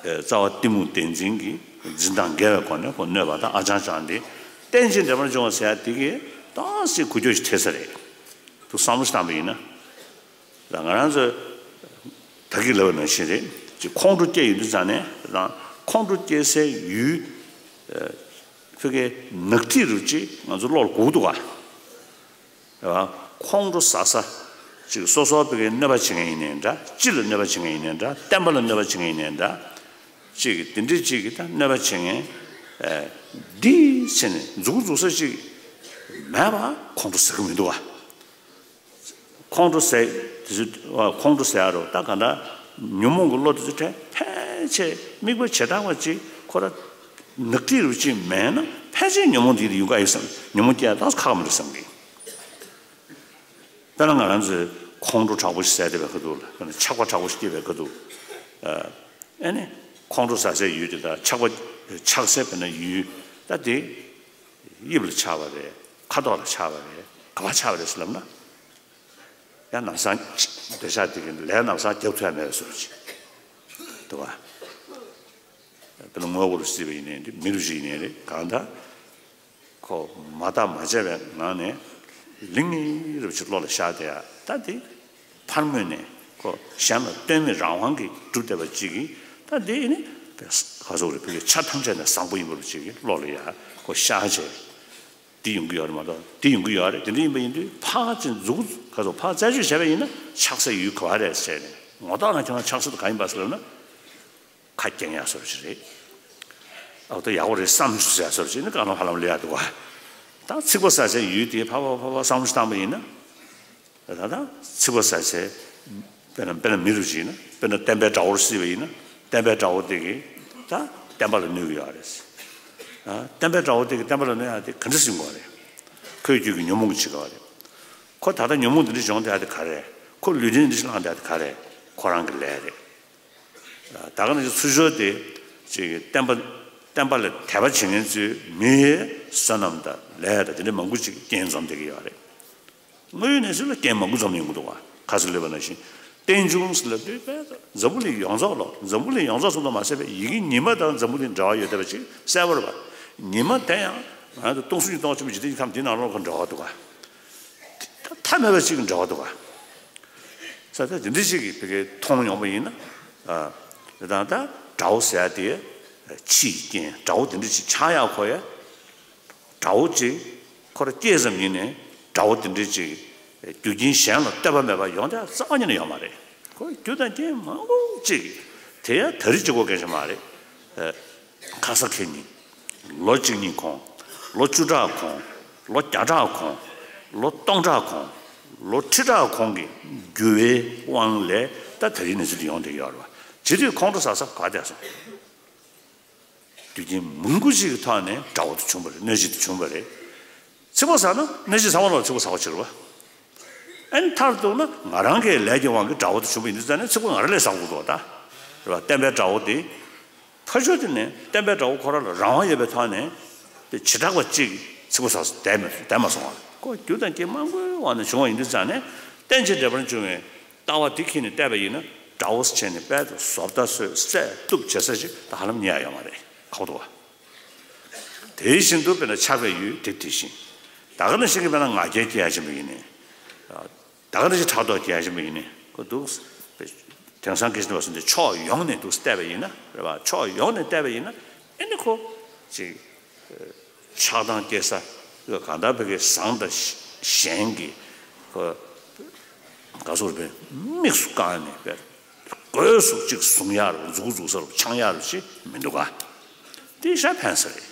རྩ་བ་གཏི་མུག་བདེན་འཛིན་གྱི་འཛིན་སྟངས་འགལ་བའི་སྒོ་ནས་ཁོ་གནོད་པ་དང་ཨ་ཅང་ཅང་དེ་རྟེན་ཅིང་འབྲེལ་པར་འབྱུང་བ་ཟེར་ཡ་དེ་གིས་ཏོག་ཙམ་འགུལ་སྐྱོད་ཅིག་ཐེབས་ས་རེད། དུ་བསམ་བློ་ཞིག་བཏང་པ་ཡིན་ན། ད་ང་རང་ཚོས་ད་གིན་ལབ་པ་ནང་བཞིན་རེད། ཅིག་ཁོང་ཁྲོ་སྐྱེ་ཡོང་དུས་ཙང་ནས་རང་ཁོང་ཁྲོ་སྐྱེ་སའི་ཡུལ་ཕ་གིའི་ནག་ཐིག་རུ་ཅིག་ང་ཚོ་བློ་ལ་འགུག་འདུག་ག་ཁོང་ཁྲོ་ཟ་ས་ཅིག་སོ་སོ་ཕ་གིའི་གནོད་པ་བྱེད་མཁན་ཡིན་ནའི་འདྲ། སྤྱི་ལ་གནོད་པ་བྱེད་མཁན་ཡིན་ནའི་འདྲ། བསྟན་པ་ལ་གནོད་པ་བྱེད་མཁན་ཡིན་ནའི་འདྲ། ཅིག་དེ་འདྲའི་ཅིག་གིས་ད་གནོད་པ་བྱེད་མཁན་འདི་ཕྱིན་ནས་མཛུབ་གུ་འཛུགས་ས་ཅིག་མེད་པ་ཁོང་ཁྲོ་ཟ་གི་མི་འདུག་ག་ཁོང་ཁྲོ་ཟ་དེ་ཚོ་ཁོང་ཁྲོ་ཟ་ཡ་རོ། ད་ག་འདྲ་ཉོན་མོངས་ཀྱི་བློ་དེ་ཚོ་ཕལ་ཆེར་དམིགས་པ་བྱེ་བྲག་པ་ཅིག་ཁོ་ར་ནག་ཐིག་རུ་ཅིག་མེད་ན་ཕལ་ཆེར་ཉོན་མོངས་དེ་ཡོང་གི་ཡོད་བསམ། ཉོན་མོངས་སྐྱེ་ཡ་ཏོག་ཙམ་ཁག་མི་འདུག་བསམ་གི། དཔེར་ན་ང་རང་ཚོས་ཁོང་ཁྲོ་དྲག་པོ་ཞིག་ཟ་བསྡད་པའི་ཁ་ཐུག་ལ། དཔེར་ན་ཆགས་པ་དྲག་པོ་ཞིག་སྐྱེས་པའི་ཁ་ཐུག་ཨ་ནི་ཁོང་ཁྲོ་ཟ་སའི་ཡུལ་དེ་དང་ཆགས་པ་ཆགས་སའི་དཔེར་ན་ཡུལ་ད་དེ་དབྱིབས་ལ་ཆགས་པ་རེད། ཁ་དོག་ལ་ཆགས་པ་རེད། ག་པར་ཆགས་པ་རེད་ཟེར་ལབ་ན། ཡང་ལམ་སང་འདོད་ཆགས་དེ་གི་ལས་ལམ་སང་རྒྱབ་ཐུབ་ཡ་མེད་པའི་བཟོ་འདྲ་ཅིག་འདུག་ག་དཔེར་ན་དངོས་པོ་རུ་བརྩིས་པ་ཡིན་ནའི་འདི་མི་རུ་བརྩིས་ཡིན་ནའི་རེད། གང་ལྟར་ཁོ་མ་བརྟགས་མ་དཔྱད་པའི་ངང་ནས་ལིང་ངེ་རུ་ཅིག་བློ་ལ་ཤར་བསྡད་ཡ། ད་དེ་ཕར་ངོས་ནས་ཁོ་གཞན་ལ་སྟོན་མེད་རང་དབང་གིས་གྲུབ་བསྡད་པ་ཅིག་གིས། ད་དེ་ནི་ག་ཟེར་དགོས་རེད། ཕ་གིའི་ཆ་ཐམས་ཅད་ནས་བཟང་པོ་ཡིན་པ་རུ་ཅིག་གི་བློ་ལ་ཡ་ཁོ་ཤར་བྱས། འདི་ཡོང་གི་ཡོད་རེད་མ་གཏོགས། འདི་ཡོང་གི་ཡོད་རེད། དེ་འདྲ་ཡིན་པ་ཡིན་དུས་ཕར་ཅིག་མཛུབ་གུ་ག་ཚོད་ཕར་རྩད་གཅོད་བྱས་པ་ཡིན་ན་ཆགས་སའི་ཡུལ་ག་པར་རེད་ཟེར་ནས། ངོ་ཐོག་ན་ཁྱོད་རང་ཆགས་ས་དེ་ག་ཡིན་པ་ཟེར་ན། ཁ་སྐྱེངས་ཡག་བཟོ་འདྲ་ཅིག་རེད། ཨ་ད་ཡག་པོ་རེད་བསམ་ཞིག་ཟེར་ཡག་བཟོ་འདྲ་ཅིག་ནི་ག་ལ་ཧ་ལམ་སླེབས་ཡག་འདུག་ག་ད་ཚིག་པ་ཟ་སའི་ཡུལ་དེ་ཕར་ཕར་ཕར་ཕར་བསམ་བློ་ཞིག་བཏང་པ་ཡིན་ན། ད་ད་ཚིག་པ་ཟ་སའི་དཔེར་ན་དཔེར་ན་མི་རུ་བྱས་ན། དཔེར་ན་བསྟན་པའི་དགྲ་བོར་བརྩིས་པ་ཡིན་ན། བསྟན་པའི་དགྲ་བོ་དེ་གིས་ད་བསྟན་པ་ལ་གནོད་ཀྱི་ཡོད་རེད། ཨ་བསྟན་པའི་དགྲ་བོ་དེ་གིས་བསྟན་པ་ལ་གནོད་ཡག་དེ་ག་འདྲ་སེ་ཡོང་གི་རེད། ཁོའི་རྒྱུད་ཀྱི་ཉོན་མོངས་ཀྱིས་བྱེད་ཀྱི་ཡོད་རེད། ཁོ་ད་ལྟ་ཉོན་མོངས་འདི་འདྲ་བྱུང་བསྡད་ཡག་དེ་ག་རེ་རེད། ཁོ་ལུས་རྟེན་འདི་འདྲ་བླངས་བསྡད་ཡག་དེ་ག་རེ་རེད། ཁོ་རང་གི་ལས་རེད། ད་ག་ནང་བཞིན་ཚུར་ཕྱོགས་དེ་ཅིག་བསྟན་པ་བསྟན་པ་ལ་དད་པ་བྱེད་མཁན་ཚོའི་མིའི་བསོད་ནམས་དང་ལས་དང་དེ་འདྲ་མང་པོ་ཅིག་རྐྱེན་འཛོམས་བསྡད་ཀྱི་ཡོད་རེད། དངོས་ཡོད་གནས་ཚུལ་ལ་རྐྱེན་མང་པོ་འཛོམས་ཡོང་གི་འདུག་ག་ཁ་སང་ལབ་པ་ནང་བཞིན། རྟེན་འབྱུང་ཟེར་ལབ་དུས་དཔེ་འཛམ་བུ་གླིང་ཡོངས་རྫོགས་ལ། འཛམ་བུ་གླིང་ཡོངས་རྫོགས་ཙམ་དུ་མ་ཟད་པའི་ཡི་གེ་ཉི་མ་དང་འཛམ་བུ་གླིང་འབྲེལ་བ་ཡོད་བསྡད་པ་ཅིག་གསལ་པོ་རེད་པ། ཉི་མ་དེ་ཡང་ང་ཚོ་སྟོང་གསུམ་གྱི་སྟོང་ཆེན་པོ་འཇིག་རྟེན་གྱི་ཁམས་འདིའི་ནང་ལོགས་ལ་འབྲེལ་བ་འདུག་ག་ད་མཐའ་མེད་པ་ཅིག་གི་འབྲེལ་བ་འདུག་ག་ས་ད་དེ་འདྲ་ཅིག་གིས་ཕ་གིར་མཐོང་ཡོང་པ་ཡིན་ན། ཨ་དེ་དང་ད་དགྲ་བོ་ཟེར་ཡ་དེ་ཕྱིའི་རྐྱེན། དགྲ་བོ་དེ་འདྲ་ཅིག་ཆགས་ཡག་ཁོ་ཡ། དགྲ་བོ་ཅིག་ཁོ་རང་སྐྱེས་ཙམ་ཉིད་ནས་དགྲ་བོ་དེ་འདྲ་ཅིག་རྒྱུ་རྐྱེན་གཞན་ལ་ལྟོས་པ་མེད་པར་ཡོང་བསྡད་རྩ་བ་ཉིད་ནས་ཡོད་མ་རེད། ཁོ་རྒྱུ་དང་རྐྱེན་མང་པོ་ཅིག་གིས། དེ་ཡང་ད་རེས་གཅིག་པོ་སྐད་ཆ་མ་རེད། ཨ། ཁ་ས་ཁེ་ཉིན། ལོ་གཅིག་གཉིས་གོང་། ལོ་བཅུ་ཕྲག་གོང་། ལོ་བརྒྱ་ཕྲག་གོང་། ལོ་སྟོང་ཕྲག་གོང་། ལོ་ཁྲི་ཕྲག་གོང་གི་འགྱུར་བའི་དབང་ལས་ད་ད་རེས་གནས་ཚུལ་དེ་ཡོང་བསྡད་ཡོད་རེད་བ། བྱེད་དུས་ཁོང་ཁྲོ་ཟ་ས་ག་བསྡད་སོང་། རྒྱུ་རྐྱེན་མང་པོ་ཞིག་གི་ཐོག་ནས་དགྲ་བོ་དེ་བྱུང་བ་རེད། གནོད་བྱེད་དེ་བྱུང་བ་རེད། ཚིག་པ་ཟ་ན་གནོད་བྱེད་ཟ་བ་ལ་ཚིག་པ་ཟ་བ་ཕྱིར་བ། ཨ་ནི་མཐར་གཏུགས་ན་ང་རང་གི་ལས་ཀྱི་དབང་གིས་དགྲ་བོ་དེ་བྱུང་བ་ཡིན་དུས་ཙང་ནས་ཚིག་པ་ང་རང་ལས་བཟང་པོ་འདུག་ད། རེད་བ། བསྟན་པའི་དགྲ་བོ་དེ། ཕར་ཕྱོགས་དེ་ནས་བསྟན་པའི་དགྲ་བོ་ཁོ་རང་ལ་རང་དབང་ཡོད་པའི་ཐོག་ནས་དེ་བྱེ་བྲག་པ་གཅིག་ཚིག་པ་ཟ་བསྡད་མི་བསྡད་མ་སོང་བ། ཁོ་རྒྱུ་དང་རྐྱེན་མང་པོའི་དབང་ནས་བྱུང་བ་ཡིན་དུས་ཙང་ནས་རྟེན་ཅིང་འབྲེལ་པར་འབྱུང་བའི་ལྟ་བ་དེ་ཁྱེར་ནས་བལྟས་པ་ཡིན་ན་དགྲ་བོ་བྱས་ནས་དཔལ་དུ་བཟོ་ལྟ་སོས་བསད་གཏུབ་བྱེད་ས་ཞིག་ད་ཧ་ལམ་རྙེད་ཡ་ཡོད་མ་རེད། ཁག་པོ་འདུག་བ། དེ་བཞིན་དུ་དཔེར་ན་ཆགས་པའི་ཡུལ་དེ་དེ་བཞིན། ད་ག་ནང་བཞིན་གྱི་དཔེར་ན་ང་རྒྱལ་སྐྱེ་ཡ་ཆེན་པོ་ཡིན་ནི། ད་ག་ནང་བཞིན་ཕྲག་དོག་སྐྱེ་ཡ་ཆེན་པོ་ཡིན་ནི། ཁོ་འདུག་དེང་སང་སྐད་ཆ་བ་སོང་དེ་ཕྱོགས་ཡོངས་ནས་འདུག་བལྟས་པ་ཡིན་ན་རེད་བ། ཕྱོགས་ཡོངས་ནས་བལྟས་པ་ཡིན་ན་ཨེ་ནི་ཁོ་ཅིག་ཆགས་སྡང་སྐྱེ་ས་གང་ལྟར་བོད་ཀྱི་བཟང་དང་ཞན་གྱི་ཁོ་ག་སོགས་རེད་པས་དམིགས་སུ་བཀར་ནས་པས་སྒོས་སུ་གཅིག་བཟུང་ཡ་རུ་མཛུག་གུ་འཛུགས་ས་རུ་འཆང་ཡ་རུ་ཅིག་མི་འདུག་ག་དེ་ཤ་ཕན་ས་རེད།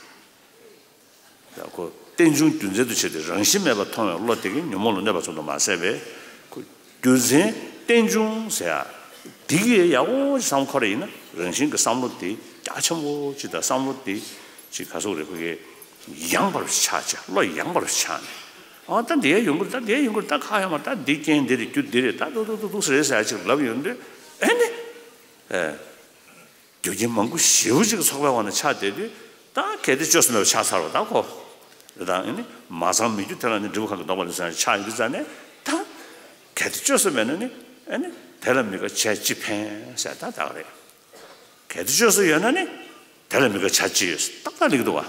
ཡ་ཁོ་རྟེན་འབྱུང་རྒྱུ་མཚན་དུ་བྱས་ཏེ་རང་བཞིན་མེད་པར་མཐོང་བའི་བློ་དེ་གིས་ཉོན་མོངས་ལ་གནོད་པ་ཚུལ་དུ་མ་ཟད་པས་ཁོ་རྒྱུ་མཚན་རྟེན་འབྱུང་ཟེར་ཡ་འདི་གི་ཡག་པོ་ཅིག་བསམ་ཁོ་ར་ཡིན་ན་རང་བཞིན་གྱི་བསམ་བློ་དེ་རྒྱ་ཆེན་པོ་ཅིག་དང་བསམ་བློ་དེ་ཅིག་ག་སོགས་རེད་ཁོ་གི་ཡངས་པར་ཆགས་བྱས་བློ་ཡངས་པར་ཆགས་ནས་ཨ་ད་འདི་ཡ་ཡོང་གི་རེད། ད་འདི་ཡ་ཡོང་གི་རེད། ད་ཁ་ཡོང་མ་ད་འདི་རྐྱེན་འདི་རེད། རྒྱུ་འདི་རེད། ད་ཏུ་ཏུ་ཏུ་ཏུ་ཟེར་ཟེར་ཡ་ཅིག་ལབ་ཡོང་དུས་ཨེ་ནི་ཨེ། རྒྱུ་རྐྱེན་མང་པོ་ཞེ་པོ་ཅིག་གི་ཚོགས་པའི་འོག་ནས་ཆགས་བསྡད་དུས་ད་གལ་ཏེ་བཅོས་སུ་མེད་པ་ཆགས་ཚར་བ་ད་ཁོ། རེད་ད་ཨེ་ནི་མ་ཚང་མི་རྒྱུ་དེ་ལ་ནི་འབྲས་བུ་གང་གིས་བཟློག་པ་ལས་ཟེར་ཆགས་ཡོང་དུས་ཙང་ནས་ད་གལ་ཏེ་བཅོས་སུ་མེད་ན་ནི་ཨེ་ནི་དེ་ལ་མི་དགའ་བྱས་ཅི་ཕན་ཟེར་ད་ད་ག་རེད། གལ་ཏེ་བཅོས་སུ་ཡོད་ན་ནི་དེ་ལ་མི་དགའ་བྱས་ཅི་ཡོད་ཏག་ཏག་ལེགས་འདུག་བ།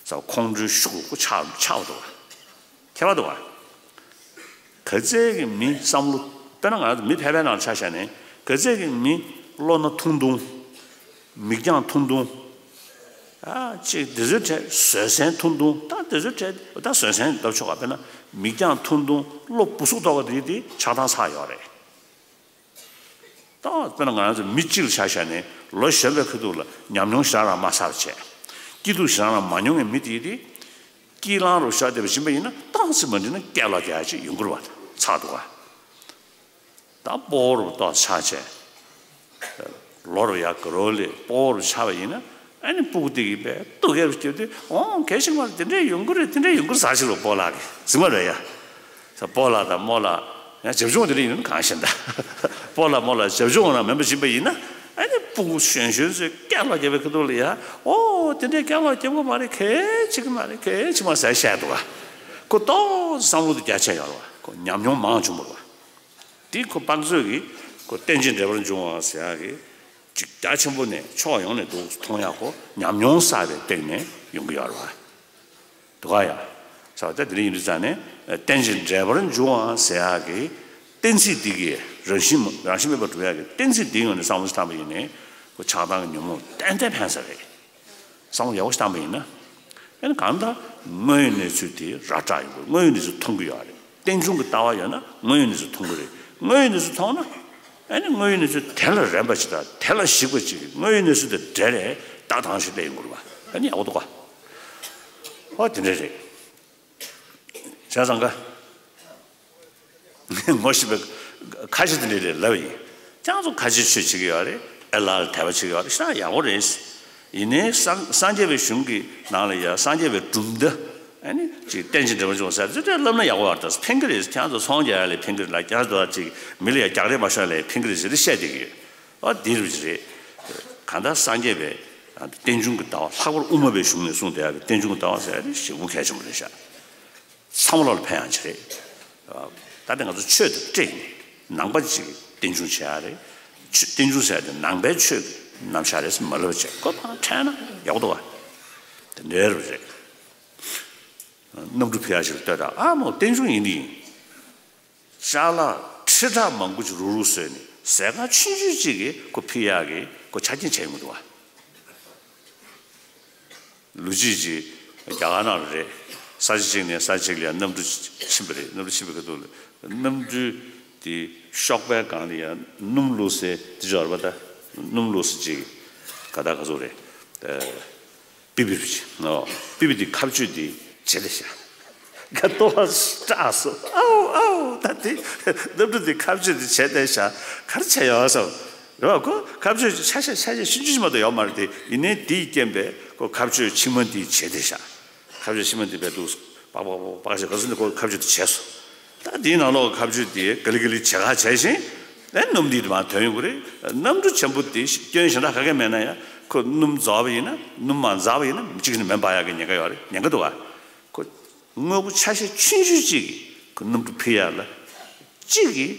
ས་ཁོང་ཁྲོའི་ཤུགས་ཀྱིས་ཆགས་ཆགས་འདུག་བ། ཁྱད་པར་འདུག་བ། ག་ཚད་ཀྱི་མི་བསམ་བློ་དཔེར་ན་ང་ཚོ་མི་ཕལ་པའི་ནང་ཆ་བཞག་ནས་ག་ཚད་ཀྱི་མི་བློ་སྣ་ཐུང་ཐུང་། མིག་རྒྱང་ཐུང་ཐུང་། ཨ་ཅིག་དེ་ཚོའི་གྲས་བཟོད་བསྲན་ཐུང་ཐུང་ད་དེ་ཚོའི་གྲས་ད་བཟོད་བསྲན་ལབ་ཆོག་ག་དཔེར་ན་མིག་རྒྱང་ཐུང་ཐུང་བློ་སྦུ་སུབ་ཐོག་ག་དེ་དེ་ཆགས་སྡང་ཚ་ཡོད་རེད། ད་དཔེར་ན་ང་རང་ཚོ་མི་གཅིག་ལ་ཆ་བཞག་ནས་ལོ་གཞོན་པའི་ཁ་ཐུག་ལ་ཉམས་མྱོང་ཞེ་དྲག་རང་མ་བསགས་བྱས། སྐྱིད་སྡུག་ཞེ་དྲག་རང་མ་མྱོང་བའི་མི་དེ་དེ། སྐྱིད་ལང་རུ་ཤར་བསྡད་པ་ཡིན་པ་ཡིན་ན་ཏང་སེ་མ་འགྲིག་ན་སྐད་ལ་རྒྱག་ཅིག་ཡོང་གི་རེད་བ། ཚགས་འདུག་ག་ད་སྤོ་བོ་རུ་ཏོག་ཆགས་བྱས། ལོ་རུ་ཡག་གི་རོ་ལས་སྤོ་བོ་རུ་ཆགས་པ་ཡིན་ན་ཨ་ནི་སྤུ་གུ་དེ་གིས་པས་སྡུག་སྐད་རུ་སྐྱོད་དུས་ཨོང་གལ་ཆེན་པོ་རེད། དེ་འདྲས་ཡོང་གི་རེད། དེ་འདྲས་ཡོང་གི་རེད་ཟེར་ཞིག་རུ་སྤོ་ལགས་ཀྱིས་ཟིན་པ་རེད་ཡ། ས་སྤོ་ལགས་དང་རྨོ་ལགས་ཡང་བྱབ་ཆུང་དེ་འདྲས་ཡིན་ན་གང་ཤེས་ད། སྤོ་ལགས་རྨོ་ལགས་བྱབ་ཆུང་ནང་མེད་པ་ཡིན་པ་ཡིན་ན་ཨ་ནི་སྤུ་གུ་གཞོན་གཞོན་ཚོས་སྐད་ལ་རྒྱབ་པའི་ཁ་ཐུག་ལ་ཡ་ཨོ་དེ་འདྲས་སྐད་ལ་རྒྱབ་གི་མ་རེད། གལ་ཆེ་གི་མ་རེད། གལ་ཆེ་མ་ཟེར་བཤད་འདུག་ག་ཁོ་ཏོག་བསམ་བློ་དེ་རྒྱ་ཆེ་ཡོད་རེད་བ། ཁོ་ཉམས་མྱོང་མང་བྱུང་བ་རེད་བ། དེ་ཁོ་དཔག་ཚོད་ཀྱིས་ཁོ་རྟེན་ཅིང་འབྲེལ་པར་འབྱུང་བ་ཟེར་ཡག་གི་ཅིག་རྒྱ་ཆེན་པོ་ནས་ཕྱོགས་ཡོངས་ནས་འདུག་མཐོང་ཡག་ཁོ་ཉམས་མྱོང་བསགས་པའི་སྟེང་ནས་ཡོང་གི་ཡོད་རེད་བ། འདུག་ག་ཡ། ས་ད་དེ་འདྲ་ཡིན་དུས་ཙང་ནས་རྟེན་ཅིང་འབྲེལ་པར་འབྱུང་བ་ཟེར་ཡག་གི་གཏན་ཚིགས་འདི་གི་རང་བཞིན་རང་བཞིན་མེད་པར་སྒྲུབ་ཡག་གི་གཏན་ཚིགས་འདིའི་ངོས་ནས་བསམ་བློ་ཞིག་བཏང་པ་ཡིན་ནའི་ཁོ་ཆགས་སྡང་གི་ཉོན་མོངས་ཏན་ཏན་ཕན་ས་རེད། བསམ་བློ་ཡག་པོ་ཞིག་བཏང་པ་ཡིན་ན། ཨ་ནི་གང་ལྟར་དངོས་ཡོད་གནས་ཚུལ་དེ་ར་སྤྲོད་ཡོང་དགོས། དངོས་ཡོད་གནས་ཚུལ་མཐོང་གི་ཡོད་རེད། རྟེན་འབྱུང་གི་ལྟ་བ་ཡོད་ན་དངོས་ཡོད་གནས་ཚུལ་མཐོང་གི་རེད། དངོས་ཡོད་གནས་ཚུལ་མཐོང་ན། ཨ་ནི་དངོས་ཡོད་གནས་ཚུལ་དེ་ལ་རན་པ་ཞིག་དང་དེ་ལ་གཞིགས་པ་ཅིག་དངོས་ཡོད་གནས་ཚུལ་དང་འབྲེལ་བའི་ལྟ་སྟངས་ཤིག་སླེབས་ཡོང་གི་རེད་བ། ཨ་ནི་ཡག་པོ་འདུག་ག་ཨོ་དེ་འདྲ་རེད། བྱས་ཙང་ག་ངོ་ཤེས་པའི་ཁ་ཆེ་དེ་འདྲ་རེད་ལབ་ཡིན། ཁྱེད་ཚོ་ཁ་ཆེ་ཆོས་བྱེད་ཀྱི་ཡོད་རེད། ཨེ་ལ་ལ་དད་པ་བྱེད་ཀྱི་ཡོད་རེད། ཤ་ཡག་པོ་རེད། ཡིན་ནའི་སངས་སངས་རྒྱས་པའི་གཞུང་གི་ནང་ལ་ཡ་སངས་རྒྱས་པའི་གྲུབ་མཐའ་ཨ་ནི་ཅིག་རྟེན་ཅིང་འབྲེལ་པར་འབྱུང་ཟེར་ཚུལ་དེ་བསླབ་ན་ཡག་པོ་ཡོད་རེད། ཕན་གི་རེད། ཁྱེད་ཚོ་ཚོང་རྒྱག་ཡ་ལ་ཕན་གི་རེད་ལ་ཁྱེད་ཚོ་ཅིག་མི་ལ་ཡ་རྒྱག་རེས་མ་ཤོར་ལ་ཕན་གི་རེད་ཟེར་ཏེ་བཤད་བསྡད་ཀྱི་ཡོད། ཨ་འདི་རུ་ཅི་རེད། གང་ལྟར་སངས་རྒྱས་པའི་རྟེན་འབྱུང་གི་ལྟ་བ་ལྷག་པར་དབུ་མ་པའི་གཞུང་ནས་གསུངས་བསྡད་ཡ་གི་རྟེན་འབྱུང་གི་ལྟ་བ་ཟེར་ཡ་དེ་ཞེ་པོ་གལ་ཆེན་པོ་རེད་ཤག་ཚང་མ་ལ་ཕན་ཡག་ཅིག་རེད། ད་ལྟ་ང་ཚོ་ཆོས་དང་སྤྲད་ནས་ནང་པ་ཅིག་རྟེན་འབྱུང་བྱེད་ཡག་རེད། ཆོས་རྟེན་འབྱུང་ཟེར་ཡག་དེ་ནང་པའི་ཆོས་ཀྱི་རྣམ་གཞག་རེད་ཟེར་མ་ལབ་བྱས་ཁོ་ཕར་ཕྲལ་ན་ཡག་པོ་འདུག་བ། དེ་འདྲའི་རུ་རེད། གནམ་གྲུ་ཕུད་ཡག་ཅིག་ལ་ལྟོས་དང་ཨ་མོ་རྟེན་འབྱུང་ཡིན་ནི་ཡིན། ཅ་ལག་ཁྲི་ཕྲག་མང་པོ་ཅིག་རུག་རུག་བཟོས་ནས་ཟས་ཁང་ཆུང་ཆུང་ཅིག་གིས་ཁོ་ཕུད་ཡག་གི་ཁོ་ཆ་རྐྱེན་བྱས་ཡོང་གི་འདུག་བ། ལོ་རྒྱུས་ཅིག་རྒྱ་གར་ནང་ལ་རེད། ས་ཆ་གཅིག་ནས་ས་ཆ་གཅིག་ལ་ཡང་གནམ་གྲུ་ཕྱིན་པ་རེད། གནམ་གྲུ་ཕྱིན་པའི་ཁ་ཐུག་ལ་གནམ་གྲུ་དེ་གཤོག་པའི་སྒང་ལ་ཡང་སྣུམ་བླུགས་སའི་དེ་ཅོག་རེད་པ། ད་སྣུམ་བླུགས་ས་ཅིག་ག་ད་ག་ཚོད་རེད། པི་པི་ཅིག་ནོ། པི་པི་དེ་ཁ་གཅོད་དེ་བྱེད་དེ་ཤག་ག་ཏོ་བ་སྐྲག་སོང་། ཨའུ་ཨའུ་ད་དེ་གནམ་གྲུ་དེ་ཁ་གཅོད་དེ་བྱེད་དེ་ཤག་ག་རེ་བྱས་ཡོང་བསམ། རེད་བ། ཁོ་ཁ་གཅོད་ཆ་ཤས་ཆ་ཤས་ཆུང་ཆུང་ཞིག་མ་གཏོགས་ཡོད་མ་རེད་དེ། ཡིན་ནའི་དེའི་རྐྱེན་པས་ཁོ་ཁ་གཅོད་ཕྱི་མ་འདི་བྱས་དེ་ཤག་ཁ་གཅོད་ཕྱི་མ་འདི་བས་འདུག་པག་པག་པག་པག་བྱས་ག་ཚོད་འདི་ཁོ་ཁ་གཅོད་དེ་བྱས་སོང་ ད་དེའི་ནང་ལོགས་ཁ་བརྗོད་དེ་ག་ལེ་ག་ལེ་བྱེད་ཁ་བྱས་ཤིང་། ཨེ་སྣུམ་འདི་དུ་མ་ཐོན་ཡོང་གི་རེད། གནམ་གྲུ་ཆེན་པོ་དེ་སྐྱོན་གཞན་དག་ག་གེ་མེད་ན་ཡང་ཁོ་སྣུམ་རྫོགས་པ་ཡིན་ན། སྣུམ་མ་རྫོགས་པ་ཡིན་ན་གཅིག་ནི་མེ་འབར་ཡག་གི་ཉེན་ཁ་ཡོད་རེད། ཉེན་ཁ་འདུག་བ། ཁོ་དངོས་པོ་ཆ་ཤས་ཆུང་ཆུང་གཅིག་གིས་ཁོ་སྣུམ་འཁྲུག་འཕེལ་ཡག་ལ། གཅིག་གིས་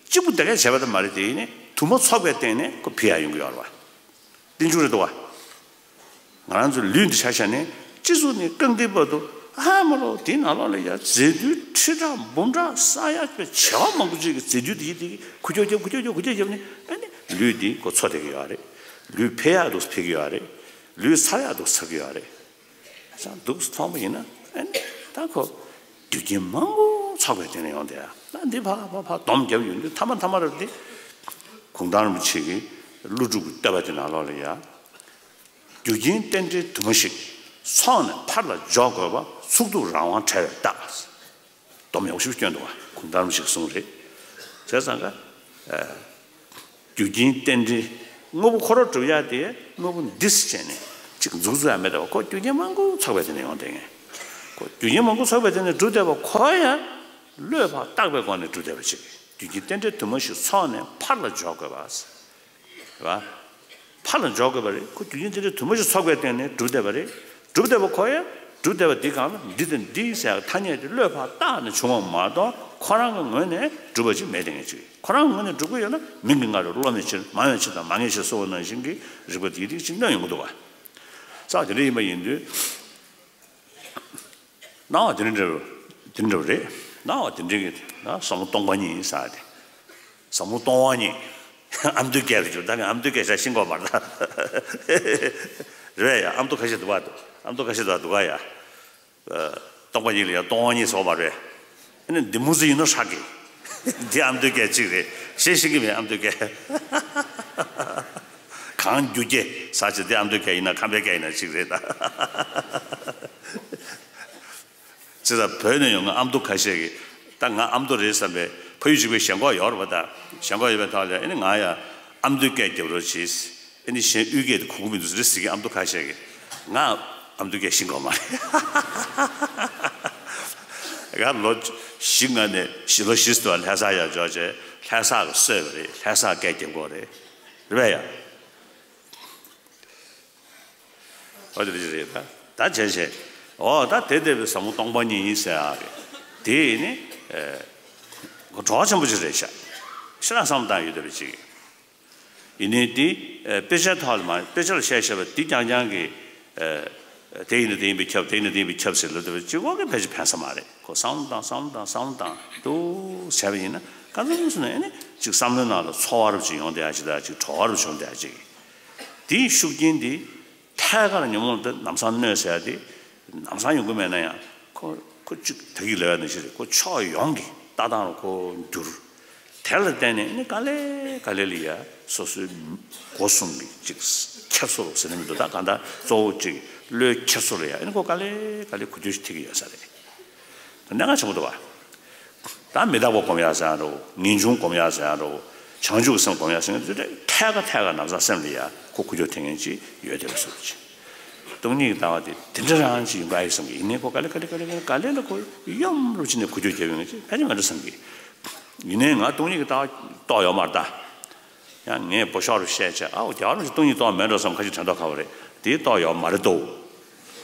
གཅིག་པུ་དེ་གས་བྱས་པ་ད་མ་རེད། དེ་ཡིན་ནའི་དུ་མ་ཚོགས་པའི་སྟེང་ནས་ཁོ་འཕེལ་ཡག་ཡོང་གི་ཡོད་རེད་བ། རྟིང་འཇུག་རེད་འདུག་བ། ང་རང་ཚོའི་ལུས་འདི་ཆ་བཞག་ནས་སྤྱི་གཙུག་ནས་རྐང་མཐིལ་བར་དུ་ཧ་མ་རོ་དེའི་ནང་ལོགས་ལ་ཡ་རྫས་རྡུལ་ཁྲི་ཕྲག་འབུམ་ཕྲག་ས་ཡ་བྱེ་བ་མང་པོ་ཅིག་གི་རྫས་རྡུལ་དེ་ཡི་དེ་གི་ཁུ་ཁྱོ་ཁྱོ་ཁུ་ཁྱོ་ཁྱོ་ཁུ་ཁྱོ་ཁྱོ་ནི། ཨ་ནི་ལུས་འདི་ཁོ་འཚོ་བསྡད་ཀྱི་ཡོད་རེད། ལུས་འཕེལ་ཡག་འདུག་འཕེལ་གྱི་ཡོད་རེད། ལུས་ཚར་ཡག་འདུག་ཚར་གྱི་ཡོད་རེད། ས་འདུག་སེ་མཐོང་བ་ཡིན་ན། ཨ་ནི་ད་ཁོ་རྒྱུ་རྐྱེན་མང་པོ་ཚོགས་པའི་སྟེང་ནས་ཡོང་བསྡད་ཡ། ད་འདི་ཕ་ཕ་ཕ་སྡོམ་རྒྱབ་ཡོང་དུས་ཐ་མ་ཐ་མ་ར་འདི་གུང་ཐང་རིན་པོ་ཆེ་གི་ཀླུ་སྒྲུབ་ཀྱི་བསྟོད་པ་དེ་ནང་ལོགས་ལ་ཡ། རྒྱུ་རྐྱེན་རྟེན་འབྲེལ་དུ་མ་ཞིག་ཚོགས་ནས་ཕར་ལ་འཇོག་དགོས་པ། ཚོགས་སྡུག་རང་དབང་བྲལ་བའི་རྟགས། སྡོམ་ཡག་ཤོས་སྐྱོན་འདུག་བ། གུང་ཐང་རིན་པོ་ཆེས་གསུངས་རེད། བྱས་ཙང་ཀ། རྒྱུ་རྐྱེན་རྟེན་འབྲེལ། དངོས་པོ་ཁོ་རང་གྲུབ་ཡག་དེ་དངོས་པོ་འདི་སུ་བྱས་ནས་ཅིག་འཛུགས་འཛུགས་ཡག་མེད་དེ་བ། ཁོ་རྒྱུ་རྐྱེན་མང་པོ་ཚོགས་པའི་སྟེང་ནས་ཡོང་བསྡད་མཁན། ཁོ་རྒྱུ་རྐྱེན་མང་པོ་ཚོགས་པའི་སྟེང་ནས་གྲུབ་བསྡད་པ་ཁོ་ཡང་བློས་ཕར་བཏགས་པའི་སྒོ་ནས་གྲུབ་བསྡད་པ་ཅིག་རྒྱུ་རྐྱེན་རྟེན་འབྲེལ་དུ་མ་ཞིག་ཚོགས་ནས་ཕར་ལ་འཇོག་དགོས་པ། རེད་བ། ཕར་ལ་འཇོག་དགོས་པ་རེད། ཁོ་རྒྱུ་རྐྱེན་དེ་འདྲའི་དུ་མ་ཞིག་ཚོགས་པའི་སྟེང་ནས་གྲུབ་བསྡད་པ་རེད། གྲུབ་བསྡད་པ་ཁོ་ཡང་གྲུབ་བསྡད་པ་འདི་གང་ལ་འདི་དང་འདི་ཟེར་ཡག་ཐ་སྙད་དེ་བློས་ཕར་བཏགས་ནས་བྱུང་བ་མ་གཏོགས་ཁོ་རང་གི་ངོས་ནས་གྲུབ་པ་ཅིག་མེད་དེ་ངེས་ཅིག་ཁོ་རང་གི་ངོས་ནས་གྲུབ་ཀྱི་ཡོད་ན་མིང་གི་སྔ་རོལ་སློབ་མའི་ཕྱིར། མ་ཡོང་ཕྱིར་དང་མ་ངེས་ཕྱིར་གསུངས་པ་ནང་བཞིན་གྱི་རིགས་པ་དེ་དེ་ཅིག་གནོན་ཡོང་གི་འདུག་བ། ས་དེ་འདྲ་ཡིན་པ་ཡིན་དུས། སྣང་བ་དེ་འདྲ་དེ་འདྲ་རེད། སྣང་བ་དེ་འདྲ་གི་ན་ཟབ་མོ་སྟོང་པ་ཉིད་ཟེར་ཏེ། ཟབ་མོ་སྟོང་པ་ཉིད། ཨ་མདོའི་སྐད་རེད་ཅུ། ད་ངས་ཨ་མདོའི་སྐད་ཆ་ཤེས་ཀྱི་ཡོད་མ་རེད་ད། རེད་ཡ། ཨ་མདོ་ཁ་ཤས་འདུག་བ། ཨ་མདོ་ཁ་ཤས་འདུག་བ་འདུག་ག་ཡ། སྟོང་པ་ཉིད་ལ་ཡ་སྟོང་པ་ཉིད་ཟེར་བ་མ་རེད། ཨ་ནི་འདི་མོ་ཟིག་ཡིན་ནོ་ཧྲ་གི། འདི་ཨ་མདོའི་སྐད་ཅིག་རེད། ཤེས་ཤེས་ཀྱི་མེད་ཨ་མདོའི་སྐད། གངས་རྒྱུ་སྐྱེས་ཟེར་ཅིག་འདི་ཨ་མདོའི་སྐད་ཡིན་ན་ཁམས་པའི་སྐད་ཡིན་ན་གཅིག་རེད་ད། ཅི་ལྟར་བོད་ནས་ཡོང་མཁན་ཨ་མདོ་ཁ་ཤས་ཀྱིས་ད་ང་ཨ་མདོ་རེད་བསམ་པའི་ཕ་ཡུལ་གཅིག་པའི་ཞེན་ཁོག་ཡོད་རེད་པ། ད་ཞེན་ཁོག་ཡོད་པའི་ཐོག་ལ་ཨ་ནི་ང་ཡང་ཨ་མདོའི་སྐད་རྒྱབ་རོགས་གྱིས། ཨ་ནི་གཞན་དབུས་སྐད་དེ་གོ་གི་མི་འདུག་རེད་ཟེར་གྱི་ཨ་མདོ་ཁ་ཤས་ཀྱིས། ང་ཨ་མདོའི་སྐད་ཤེས་ཀྱི་ཡོད་མ་རེད། ང་ལོ་བཞི་ལྔ་ནས་བཞི་ལོ་བཞི་ཙམ་ལྷ་ས་ཡར་འབྱོར་བྱས་ལྷ་ས་གི་གསོས་པ་རེད། ལྷ་ས་སྐད་རྒྱབ་ཀྱི་ཡོད་རེད། རེད་པས་ཡ། ཨོ་དེ་འདྲ་ཅིག་རེད་ད། ད་བྱས་བྱས། ཨོ་ད་དེ་བསྡད་པའི་ཟབ་མོ་སྟོང་པ་ཉིད་ཡིན་ཟེར་ཡག་གི་དེ་ནི་ཨེ་གྲོགས་ཆེན་པོ་ཅིག་རེད་ཤག་ཤེས་རབ་བསམ་བློ་བཏང་ཡོད་བསྡད་པ་ཅིག་ཡིན་ནའི་དེ་ཨེ་དཔེ་ཆའི་ཐོག་ལ་མ། དཔེ་ཆ་ལ་བཤད་བཤད་པ་དེ་རྐྱང་རྐྱང་གི་ཨེ་དེ་ཡིན་ན་དེ་ཡིན་པས་ཁྱབ། དེ་ཡིན་ན་དེ་ཡིན་པས་ཁྱབ་ཟེར་ལབ་བསྡད་པ་ཅིག་ཨོ་གི་ཕལ་ཆེར་ཕན་ས་མ་རེད། ཁོ་བསམ་བློ་བཏང་། བསམ་བློ་བཏང་། བསམ་བློ་བཏང་འདུག་བྱས་པ་ཡིན་ན་ག་ཚོད་སོང་ན་ཨ་ནི་ཅིག་བསམ་བློའི་ནང་ལ་ཚོར་བ་རབ་ཅིག་ཡོང་བསྡད་ཡག་ཅིག་དང་ཅིག་གྲོགས་པོ་རབ་བྱུང་བསྡད་ཡག་ཅིག་དེའི་ཤུགས་རྐྱེན་དེ་ཐད་ཀར་ཉོན་མོངས་དེ་ལམ་སང་གནོད་ཟེར་ཡ་དེ་ལམ་སང་ཡོང་གི་མེད་ན་ཡང་ཁོ་ཁོ་གཅིག་ད་གིན་ལབ་ཡ་ནང་བཞིན་རེད། ཁོ་ཕྱོགས་ཡོངས་ཀྱི་ལྟ་སྟངས་ལ་ཁོ་འགྱུར། དེ་ལ་བརྟེན་ནས་ནི་ག་ལེ་ག་ལེ་ལ་ཡ་སོ་སོའི་སྒོ་གསུམ་གྱི་གཅིག་ཁྱེར་སོ་ཟེར་ནི་མི་འདུག་ད་གང་ལྟར་གཙོ་བོ་གཅིག་བློའི་ཁྱེར་སོ་ལ་ཡ་ནི་ཁོ་ག་ལེ་ག་ལེ་འགུལ་སྐྱོད་ཅིག་ཐེབས་ཀྱི་ཡོད་ས་རེད། གནད་འགག་ཆེན་པོ་འདུག་བ། ད་མི་རྟག་པ་སྒོམ་ཡག་ཟེར་ཡང་འདྲ་བོ། ངེས་འབྱུང་སྒོམ་ཡག་ཟེར་ཡང་འདྲ་བོ། བྱང་ཆུབ་ཀྱི་སེམས་སྒོམ་ཡག་ཟེར་ཡང་འདྲ་བོ། ཐད་ཀར་ཐད་ཀར་ལམ་སང་སེམས་ལ་ཡ་ཁོ་འགུལ་སྐྱོད་ཐེབས་མཁན་ཅིག་ཡོད་བསྡད་པ་བཟོ་འདྲ་ཅིག་སྟོང་ཉིད་ཀྱི་ལྟ་བ་དེ་དེ་འདྲ་རང་ཅིག་ཡོང་གི་ཨ་ཡེ་བསམ་གི། ཡིན་ནའི་ཁོ་ག་ལེ་ག་ལེ་ག་ལེ་ག་ལེ་ག་ལེ་ལ་ཁོ་གཡོ་འགུལ་ཅིག་ནས་འགུལ་སྐྱོད་རྒྱབ་ཡོང་མཁན་ཅིག་ཕལ་ཆེར་མེད་འགྲོ་བསམ་གི། ཡིན་ནའི་ང་སྟོང་ཉིད་ཀྱི་ལྟ་བ་རྟོགས་ཡོད་མ་རེད་ད། ཡང་ངས་འབོ་ཤོག་རུ་བཤད་བྱས། ཨའོ་རྒྱ་གར་ནང་བཞིན་སྟོང་ཉིད་རྟོགས་མེད་འགྲོ་བསམ། ཁ་ཅིག་དྲན་རྟོགས་ཁ་བ་རེད། དེ་རྟོགས་ཡོད་མ་རེད་དོ།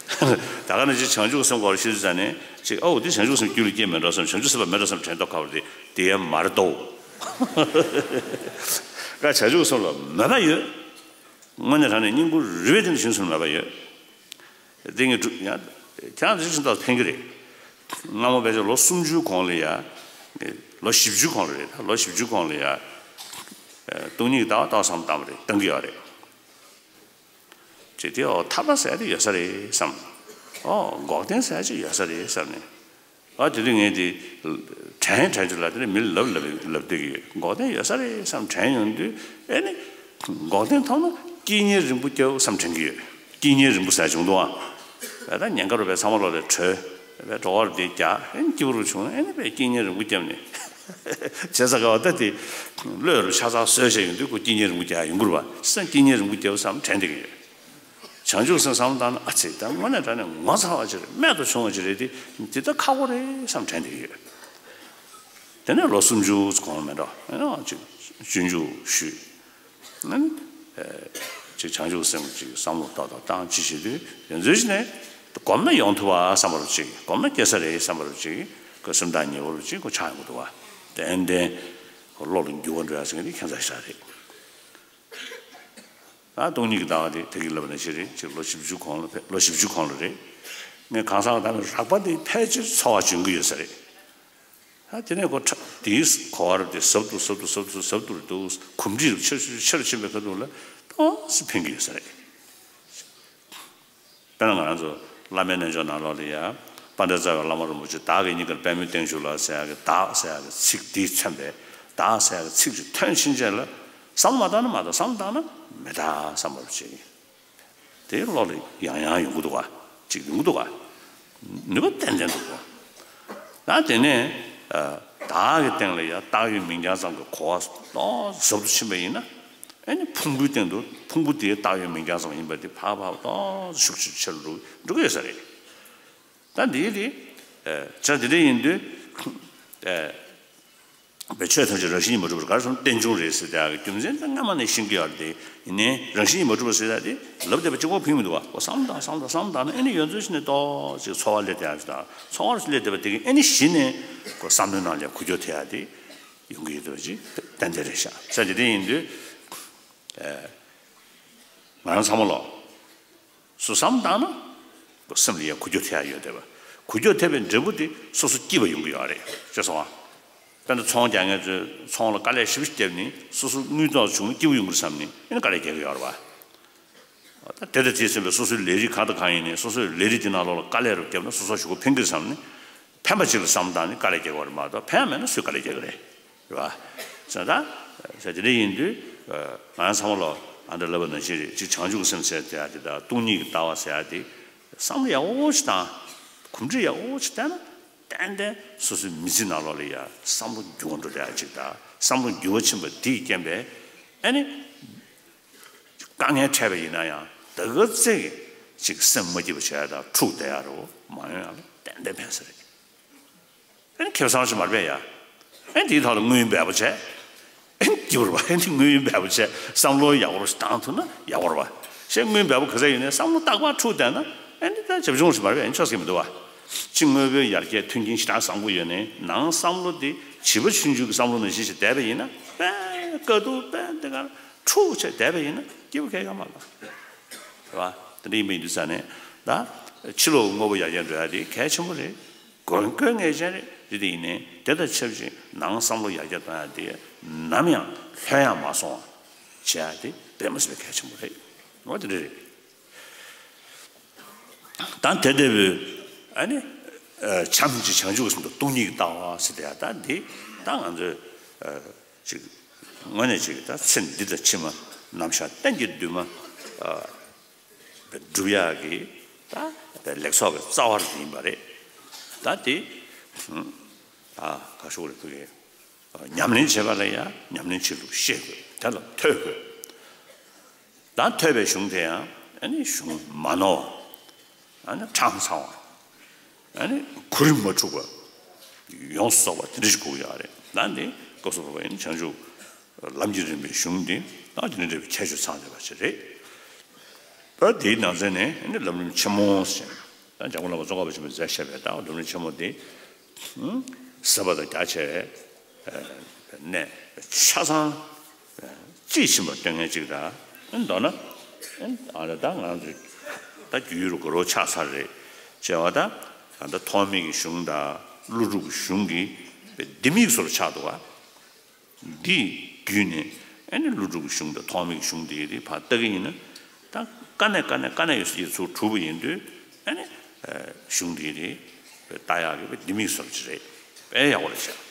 ད་ག་ནང་བཞིན་བྱང་ཆུབ་སེམས་སྐོར་ཤེས་ཚུལ་ཙམ་ནས་ཅིག་ཨའོ་དེ་བྱང་ཆུབ་སེམས་རྒྱུད་ལ་སྐྱེས་མེད་འགྲོ་བསམ། བྱང་ཆུབ་སེམས་དཔའ་མེད་འགྲོ་བསམ་དྲན་རྟོགས་ཁ་བ་རེད། དེ་ཡང་མ་རེད་དོ། ཀ་བྱང་ཆུབ་སེམས་ལ་མོས་པ་ཡོད། དངོས་གནས་དྲང་གནས་སྙིང་པོ་རུས་པའི་གཏིང་ནས་བྱང་ཆུབ་སེམས་ལ་མོས་པ་ཡོད། དེ་ངས་སྒྲུབ་ཡང་ཁྱེད་རང་ཚོ་ཤིན་ཏུ་ཕན་གྱི་རེད། སྔ་མོ་ཕལ་ཆེར་ལོ་སུམ་ཅུའི་གོང་ལ་ཡ། ལོ་བཞི་བཅུའི་གོང་ལ་རེད། ལོ་བཞི་བཅུའི་གོང་ལ་ཡ། སྟོང་ཉིད་ཀྱི་ལྟ་བ་ཏོག་ཙམ་བཏང་བ་རེད། བཏང་གི་ཡོད་རེད། ཅེས་དེ་ཨོ་ཐར་པ་ཟེར་ཡ་དེ་ཡོད་ས་རེད་བསམ། ཨོ་འགོག་བདེན་ཟེར་ཡ་ཅིག་ཡོད་ས་རེད་བསམ་ནས། ཨ་དེ་དུས་ངས་དེ་དྲན་དྲན་རྒྱུ་ལ་དེ་ནས་མི་ལབ་ལབ་ལབ་བསྡད་ཀྱི་ཡོད། འགོག་བདེན་ཡོད་ས་རེད་བསམ་དྲན་ཡོང་དུས་ཨེ་ནི། འགོག་བདེན་མཐོང་ན་དཀྱིལ་གཉེར་རིང་པོ་རྒྱབ་བསམ་དྲན་གྱི་ཡོད། དཀྱིལ་གཉེར་རིང་པོ་ཟེར་བྱུང་འདུག་ཨ། ད་ཉེན་ཁ་རུ་བས་ཚང་མ་ལོག་ལས་གྲོལ། བས་གྲོགས་བར་དེ་རྒྱག་ཨེ་ནི་སྐྱིད་པོ་རུ་བྱུང་ཨེ་ནི་བས་དཀྱིལ་གཉེར་རིང་པོ་རྒྱབ་ནས། བྱས་ཙང་ག་བ་ད་དེ་བློས་རུ་ཆ་ཚང་གསོས་བྱས་ཡོང་དུས་ཁོ་དཀྱིལ་གཉེར་རིང་པོ་རྒྱག་ཡོང་གི་རེད་བ། སེམས་དཀྱིལ་གཉེར་རིང་པོ་རྒྱབ་བསམ་དྲན་བསྡད་ཀྱི་ཡོད། བྱང་ཆུབ་སེམས་བསམ་བློ་བཏང་ན་ཨ་ཙི་ད་དངོས་གནས་དྲང་གནས་ངོ་མཚར་བ་ཅིག་རེད། རྨད་དུ་བྱུང་བ་ཅིག་རེད་དེ། འདི་ད་ཁག་པོ་རེད་བསམ་དྲན་བསྡད་ཀྱི་ཡོད། དེ་ནས་ལོ་སུམ་ཅུ་གོང་ལ་མེད་འགྲོ། ཨ་ནི་ཅིག་སྤྱོད་འཇུག་ཞུས། ཨ་ནི་ཨེ་ཅིག་བྱང་ཆུབ་སེམས་ཅིག་བསམ་བློ་ཏོག་ཏོག་བཏང་ཅི་བྱེད་དུས་དེ་ཚོའི་ཞིག་ནས་སྒོམ་ན་ཡོང་ཐུབ་པ་བསམ་པ་རུ་ཅིག་སྒོམ་ན་སྐྱེ་ས་རེད་བསམ་པ་རུ་ཅིག་ཁོ་སེམས་ཐག་ཉེ་བོ་རུ་ཅིག་ཁོ་ཆགས་ཡོང་གི་འདུག་བ། ཏན་ཏན་ཁོ་བློ་ལ་འགྱུར་བ་འགྲོ་ཡ་ཟེར་མཁན་དེ་ཁྱད་མཚར་ཞིག་རེད། ཨ་སྟོང་ཉིད་ཀྱི་ལྟ་བ་དེ་དེ་གི་ལབ་ན་ཅི་རེད། ཅིག་ལོ་བཞི་བཅུ་གོང་ལ་ཕེབས། ལོ་བཞི་བཅུ་གོང་ལ་རེད། ངས་གང་ཟག་གི་ད་ནི་རགས་པ་དེ་ཕལ་ཆེར་ཚོར་བ་འབྱུང་གི་ཡོད་ས་རེད། ཨ་དེ་ནས་ཁོ་ཁྲ་དེའི་གོ་བ་རུ་དེ་ཟབ་ཏུ་ཟབ་ཏུ་ཟབ་ཏུ་ཟབ་ཏུ་རུ་འདུག་གོམས་འདྲིས་རུ་ཆེར་ཆེར་ཆེར་ཕྱིན་པའི་ཁ་ཐུག་ལ་ཏོག་ཙམ་ཕན་གི་ཡོད་ས་རེད། དཔེར་ན་ང་རང་ཚོ་བླ་མའི་རྣལ་འབྱོར་ནང་ལོགས་ལ་ཡ། དཔལ་ལྡན་རྩ་བའི་བླ་མ་རིན་པོ་ཆེ་བདག་གིས་སྙིང་གར་པདྨོའི་སྟེང་བཞུགས་ལ་ཟེར་ཡག་གི་བདག་ཟེར་ཡག་གི་ཚིག་འདིས་མཚོན་པའི་བདག་ཟེར་ཡག་གི་ཚིག་ཅིག་ཐོན་ཕྱིན་རྗེས་ལ། བསམ་བློ་མ་བཏང་ན་མ་གཏོགས་བསམ་བློ་བཏང་ན་མི་གདའ་བསམ་པ་རུ་བྱེད་ཀྱི། དེའི་བློ་ལ་ཡང་ཡང་ཡོང་གི་འདུག་ག་ཅིག་ཡོང་གི་འདུག་ག་ནུས་པ་ཏན་ཏན་འདུག་ག་ད་དེ་ནས་ཨ་བདག་གི་སྟེང་ལ་ཡང་བཏགས་ཡོད་མིང་རྐྱང་ཙམ་གྱི་གོ་བ་ཏོག་ཙམ་ཟབ་ཏུ་ཕྱིན་པ་ཡིན་ན། ཨ་ནི་ཕུང་པོའི་སྟེང་དུ་ཕུང་པོ་དེ་བཏགས་ཡོད་མིང་རྐྱང་ཙམ་ཡིན་པ་དེ་ཕར་ཕར་ཏོག་ཙམ་ཤུགས་ཆེ་ཆེ་རུ་འགྲོ་འགྲོ་གི་ཡོད་ས་རེད། ད་འདི་དེ་ཨ་བྱ་དེ་འདྲ་ཡིན་དུས་ཨ་བའི་ཆོས་ཐམས་ཅད་རང་བཞིན་གྱིས་མ་གྲུབ་པར་ག་རེ་ཟེར་ན་རྟེན་འབྱུང་རེད་ཟེར་དེ་ཡག་གི་རྒྱུ་མཚན་ད་སྔ་མ་ནས་ཤེས་ཀྱི་ཡོད་རེད། དེ་ཡིན་ནའི་རང་བཞིན་གྱིས་མ་གྲུབ་པ་ཟེར་ཡག་དེ་ལབ་བསྡད་པ་གཅིག་པོ་ཕན་མི་འདུག་བ། ཁོ་བསམ་བཏང་བསམ་བཏང་བསམ་བཏང་ན་ཨ་ནི་ཡོད་ཚད་ཅིག་ནས་ཏོག་ཅིག་ཚོར་བ་སླེབས་བསྡད་ཡག་ཞིག་དང་། ཚོར་བ་སླེབས་བསྡད་པ་དེ་གིས་ཨ་ནི་གཞི་ནས་ཁོ་བསམ་བློའི་ནང་ལ་འགུལ་སྐྱོད་ཐེབས་ཡག་དེ་ཡོང་གི་ཡོད་པ་ཅིག་ཏན་ཏན་རེད་ཤག་ས་དེ་དེ་ཡིན་དུས་ཨ་ང་རང་ཚང་མ་ལོ། སོ་བསམ་བཏང་ན། ཁོ་སེམས་ལ་ཡང་འགུལ་སྐྱོད་ཐེབས་ཡག་ཡོད་བསྡད་པ། འགུལ་སྐྱོད་ཐེབས་པའི་འབྲས་བུ་དེ་སོ་སོ་སྐྱིད་པ་ཡོང་གི་ཡོད་རེད། ཤེས་སོང་ང་། དཔེར་ན་ཚོང་རྒྱག་མཁན་ཚོས་ཚོང་ལ་དཀའ་ལས་ཞེ་པོ་ཞིག་བརྒྱབ་ནས་སོ་སོ་དངུལ་རྫོགས་བྱུང་ན་སྐྱིད་པོ་ཡོང་གི་རེད་བསམ་ནས་ཨ་ནི་དཀའ་ལས་རྒྱག་གི་ཡོད་རེད་བ། ད་དེ་དང་དེ་མཚོན་པའི་སོ་སོའི་ལས་རིགས་གང་དང་གང་ཡིན་ནའི་སོ་སོའི་ལས་རིགས་དེ་ནང་ལོགས་ལ་དཀའ་ལས་རུ་བརྒྱབ་ན་སོ་སོ་ཞེ་པོ་ཕན་གི་རེད་བསམ་ནས། ཕན་པ་ཅིག་ལ་བསམ་བཏང་ནས་དཀའ་ལས་རྒྱག་གི་ཡོད་རེད་མ་གཏོགས་ཕན་མེད་ན་སུས་དཀའ་ལས་རྒྱག་གི་རེད། རེད་བ། ཟེར་ད། ཟེར་དེ་འདྲ་ཡིན་དུས། ང་རང་ཚང་མ་ལོ་ཨ་འདྲ་ལབ་པ་ནང་བཞིན་རེད། ཅིག་བྱང་ཆུབ་ཀྱི་སེམས་ཟེར་དེ་ཡག་དེ་དང་སྟོང་ཉིད་ཀྱི་ལྟ་བ་ཟེར་ཡག་དེ། བསམ་བློ་ཡག་པོ་ཞིག་བཏང་། གོམས་འདྲིས་ཡག་པོ་ཞིག་བཏང་ན། ཏན་ཏན་སོ་སོའི་མི་ཚེ་ནང་ལོགས་ལ་ཡ་བསམ་བློ་འགྱུར་བ་འགྲོ་བསྡད་ཡག་ཅིག་དང་བསམ་བློ་འགྱུར་བ་ཕྱིན་པ་དེས་རྐྱེན་པས། ཨ་ནི། དཀའ་ངལ་འཕྲད་པ་ཡིན་ན་ཡང་ད་ག་ཚད་ཀྱི་ཅིག་སེམས་མ་སྐྱིད་པ་བྱས་དང་འཁྲུག་བསྡད་ཡག་རེད་མ་ཡོང་ཡག་ལ་ཏན་ཏན་ཕན་ས་རེད། ཨ་ནི་ཁེ་བཟང་ཞིག་མ་རེད་པས་ཡ། ཨ་ནི་དེའི་ཐོག་ལ་དངུལ་འབེལ་པོ་བྱས། ཨ་ནི་སྐྱིད་པོ་རེད་པ། ཨ་ནི་དངུལ་འབེལ་པོ་བྱས་བསམ་བློ་ཡག་པོ་ཞིག་བཏང་ཐུབ་ན་ཡག་པོ་རེད་པ། ཞེས་དངུལ་འབེལ་པོ་ག་ཚད་ཡོད་ནའི་བསམ་བློ་རྟག་པར་འཁྲུག་བསྡད་ན་ཨ་ནི་ད་བྱབ་ཆུང་ཞིག་མ་རེད་པས། ཨ་ནི་ཆོག་ས་མི་འདུག་པ། ཕྱི་དངོས་པོའི་ཡར་རྒྱས་མཐུན་རྐྱེན་ཞེ་དྲག་བཟང་པོ་ཡོད་ནའི་ནང་བསམ་བློ་དེ་བྱིས་པ་ཆུང་ཆུང་གི་བསམ་བློ་ནང་བཞིན་ཞིག་བསྡད་པ་ཡིན་ན་དཔེ་དཀའ་སྡུག་དཔེ་འདི་ག་འཁྲུག་བྱས་བསྡད་པ་ཡིན་ན་སྐྱིད་པོ་གང་ཡང་ཡོད་མ་རེད་པ། རེད་པ། དེ་འདྲ་ཡིན་པ་ཡིན་དུས་ཙང་ནས་ད་ཕྱི་ལོགས་དངོས་པོ་ཡར་རྒྱས་འགྲོ་ཡག་དེ་གལ་ཆེན་པོ་རེད། དགོས་དགོས་ངེས་ཅན་རེད། རེད་དེ་ཡིན་ནའི་དེ་དང་ཆབས་ཅིག་ནང་བསམ་བློ་ཡར་རྒྱས་གཏོང་ཡག་དེ་ནམ་ཡང་ལྷོད་ཡངས་མ་སོང་བ་བྱེད་ཡག་དེ་དཔེ་མི་སྲིད་པའི་གལ་ཆེན་པོ་རེད། འོ་དེ་འདྲ་རེད། ད་དེ་ལྟ་བུའི་ཨ་ནི་ཨ་བྱམས་ཀྱི་བྱང་ཆུབ་ཀྱི་སེམས་དང་སྟོང་ཉིད་ཀྱི་ལྟ་བ་ཟེར་དེ་ཡག་ད་འདི་ད་ང་ཚོས་ཨ་ཅིག་དངོས་གནས་ཅིག་ད་ཚེ་འདི་དང་ཕྱི་མ་ནམ་ཞག་གཏན་གྱི་འདུན་མ་ཨ་སྒྲུབ་ཡག་གི་ད་ལེགས་ཚོགས་ཀྱི་རྩ་བ་རུ་ཡིན་པ་རེད། ད་དེ་ཨ་ག་ཤོག་རེད་ཕ་གི། ཉམས་ལེན་བྱེད་པ་ལ་ཡང་ཉམས་ལེན་བྱེད་ལུགས་ཤེས་དགོས། དེ་ལ་ཐོས་དགོས། ད་ཐོས་པའི་གཞུང་དེ་ཡང་ཨ་ནི་གཞུང་མ་ནོར་བ། ཨ་ནི་ཁྲང་ཚང་བ། ཨ་ནི་གོ་རིམ་མ་འཁྲུགས་པ། ཡོངས་སུ་རྫོགས་པ་དེ་འདྲ་ཞིག་དགོས་ཀྱི་ཡོད་རེད། ད་འདི་སྐབས་སུ་བབ་པ་ཡིན་བྱང་ཆུབ་ལམ་གྱི་རིམ་པའི་གཞུང་འདི་ད་དེ་འདྲ་འདྲ་བའི་ཁྱད་ཆོས་ཚང་བསྡད་པ་ཞིག་རེད། ད་དེའི་ནང་ཚན་ནས་ཨ་ནི་ལམ་རིམ་ཆེན་མོ་ཟེར། ད་འཇམ་མགོན་བླ་མ་ཙོང་ཁ་པ་ཆེན་པོས་མཛད་བཞག་པའི་ད་ལམ་རིམ་ཆེན་མོ་འདི་ཟབ་པ་དང་རྒྱ་ཆེ་བའི་གནད་ཆ་ཚང་དཔྱིས་ཕྱིན་པ་སྟོན་མཁན་ཅིག་དང་། མདོར་ན་ཨ་ད་ང་ཚོས་ད་རྒྱུས་ཡོད་རུ་གོ་རོ་ཆགས་ཚར་རེད་ཅེས་པ་ད། ད་ཐོགས་མེད་ཀྱི་གཞུང་དང་ཀླུ་སྒྲུབ་ཀྱི་གཞུང་གི་ལྡེ་མིག་བཟོ་འདྲ་ཆགས་འདུག་ག་འདི་བརྒྱུད་ནས་ཨ་ནི་ཀླུ་སྒྲུབ་ཀྱི་གཞུང་དང་ཐོགས་མེད་ཀྱི་གཞུང་འདི་རེད་ཕར་ལྟ་གི་ཡིན་ན། ད་དཀའ་གནད་དཀའ་གནད་དཀའ་གནད་ཡོད་ཚུལ་གྱི་ཚུར་གྲུབ་པ་ཡིན་དུས་ཨ་ནི་གཞུང་འདི་རེད་ལྟ་ཡག་གི་ལྡེ་མིག་བཟོ་འདྲ་ཅིག་རེད། དཔེ་ཡག་པོ་རེད་ཤག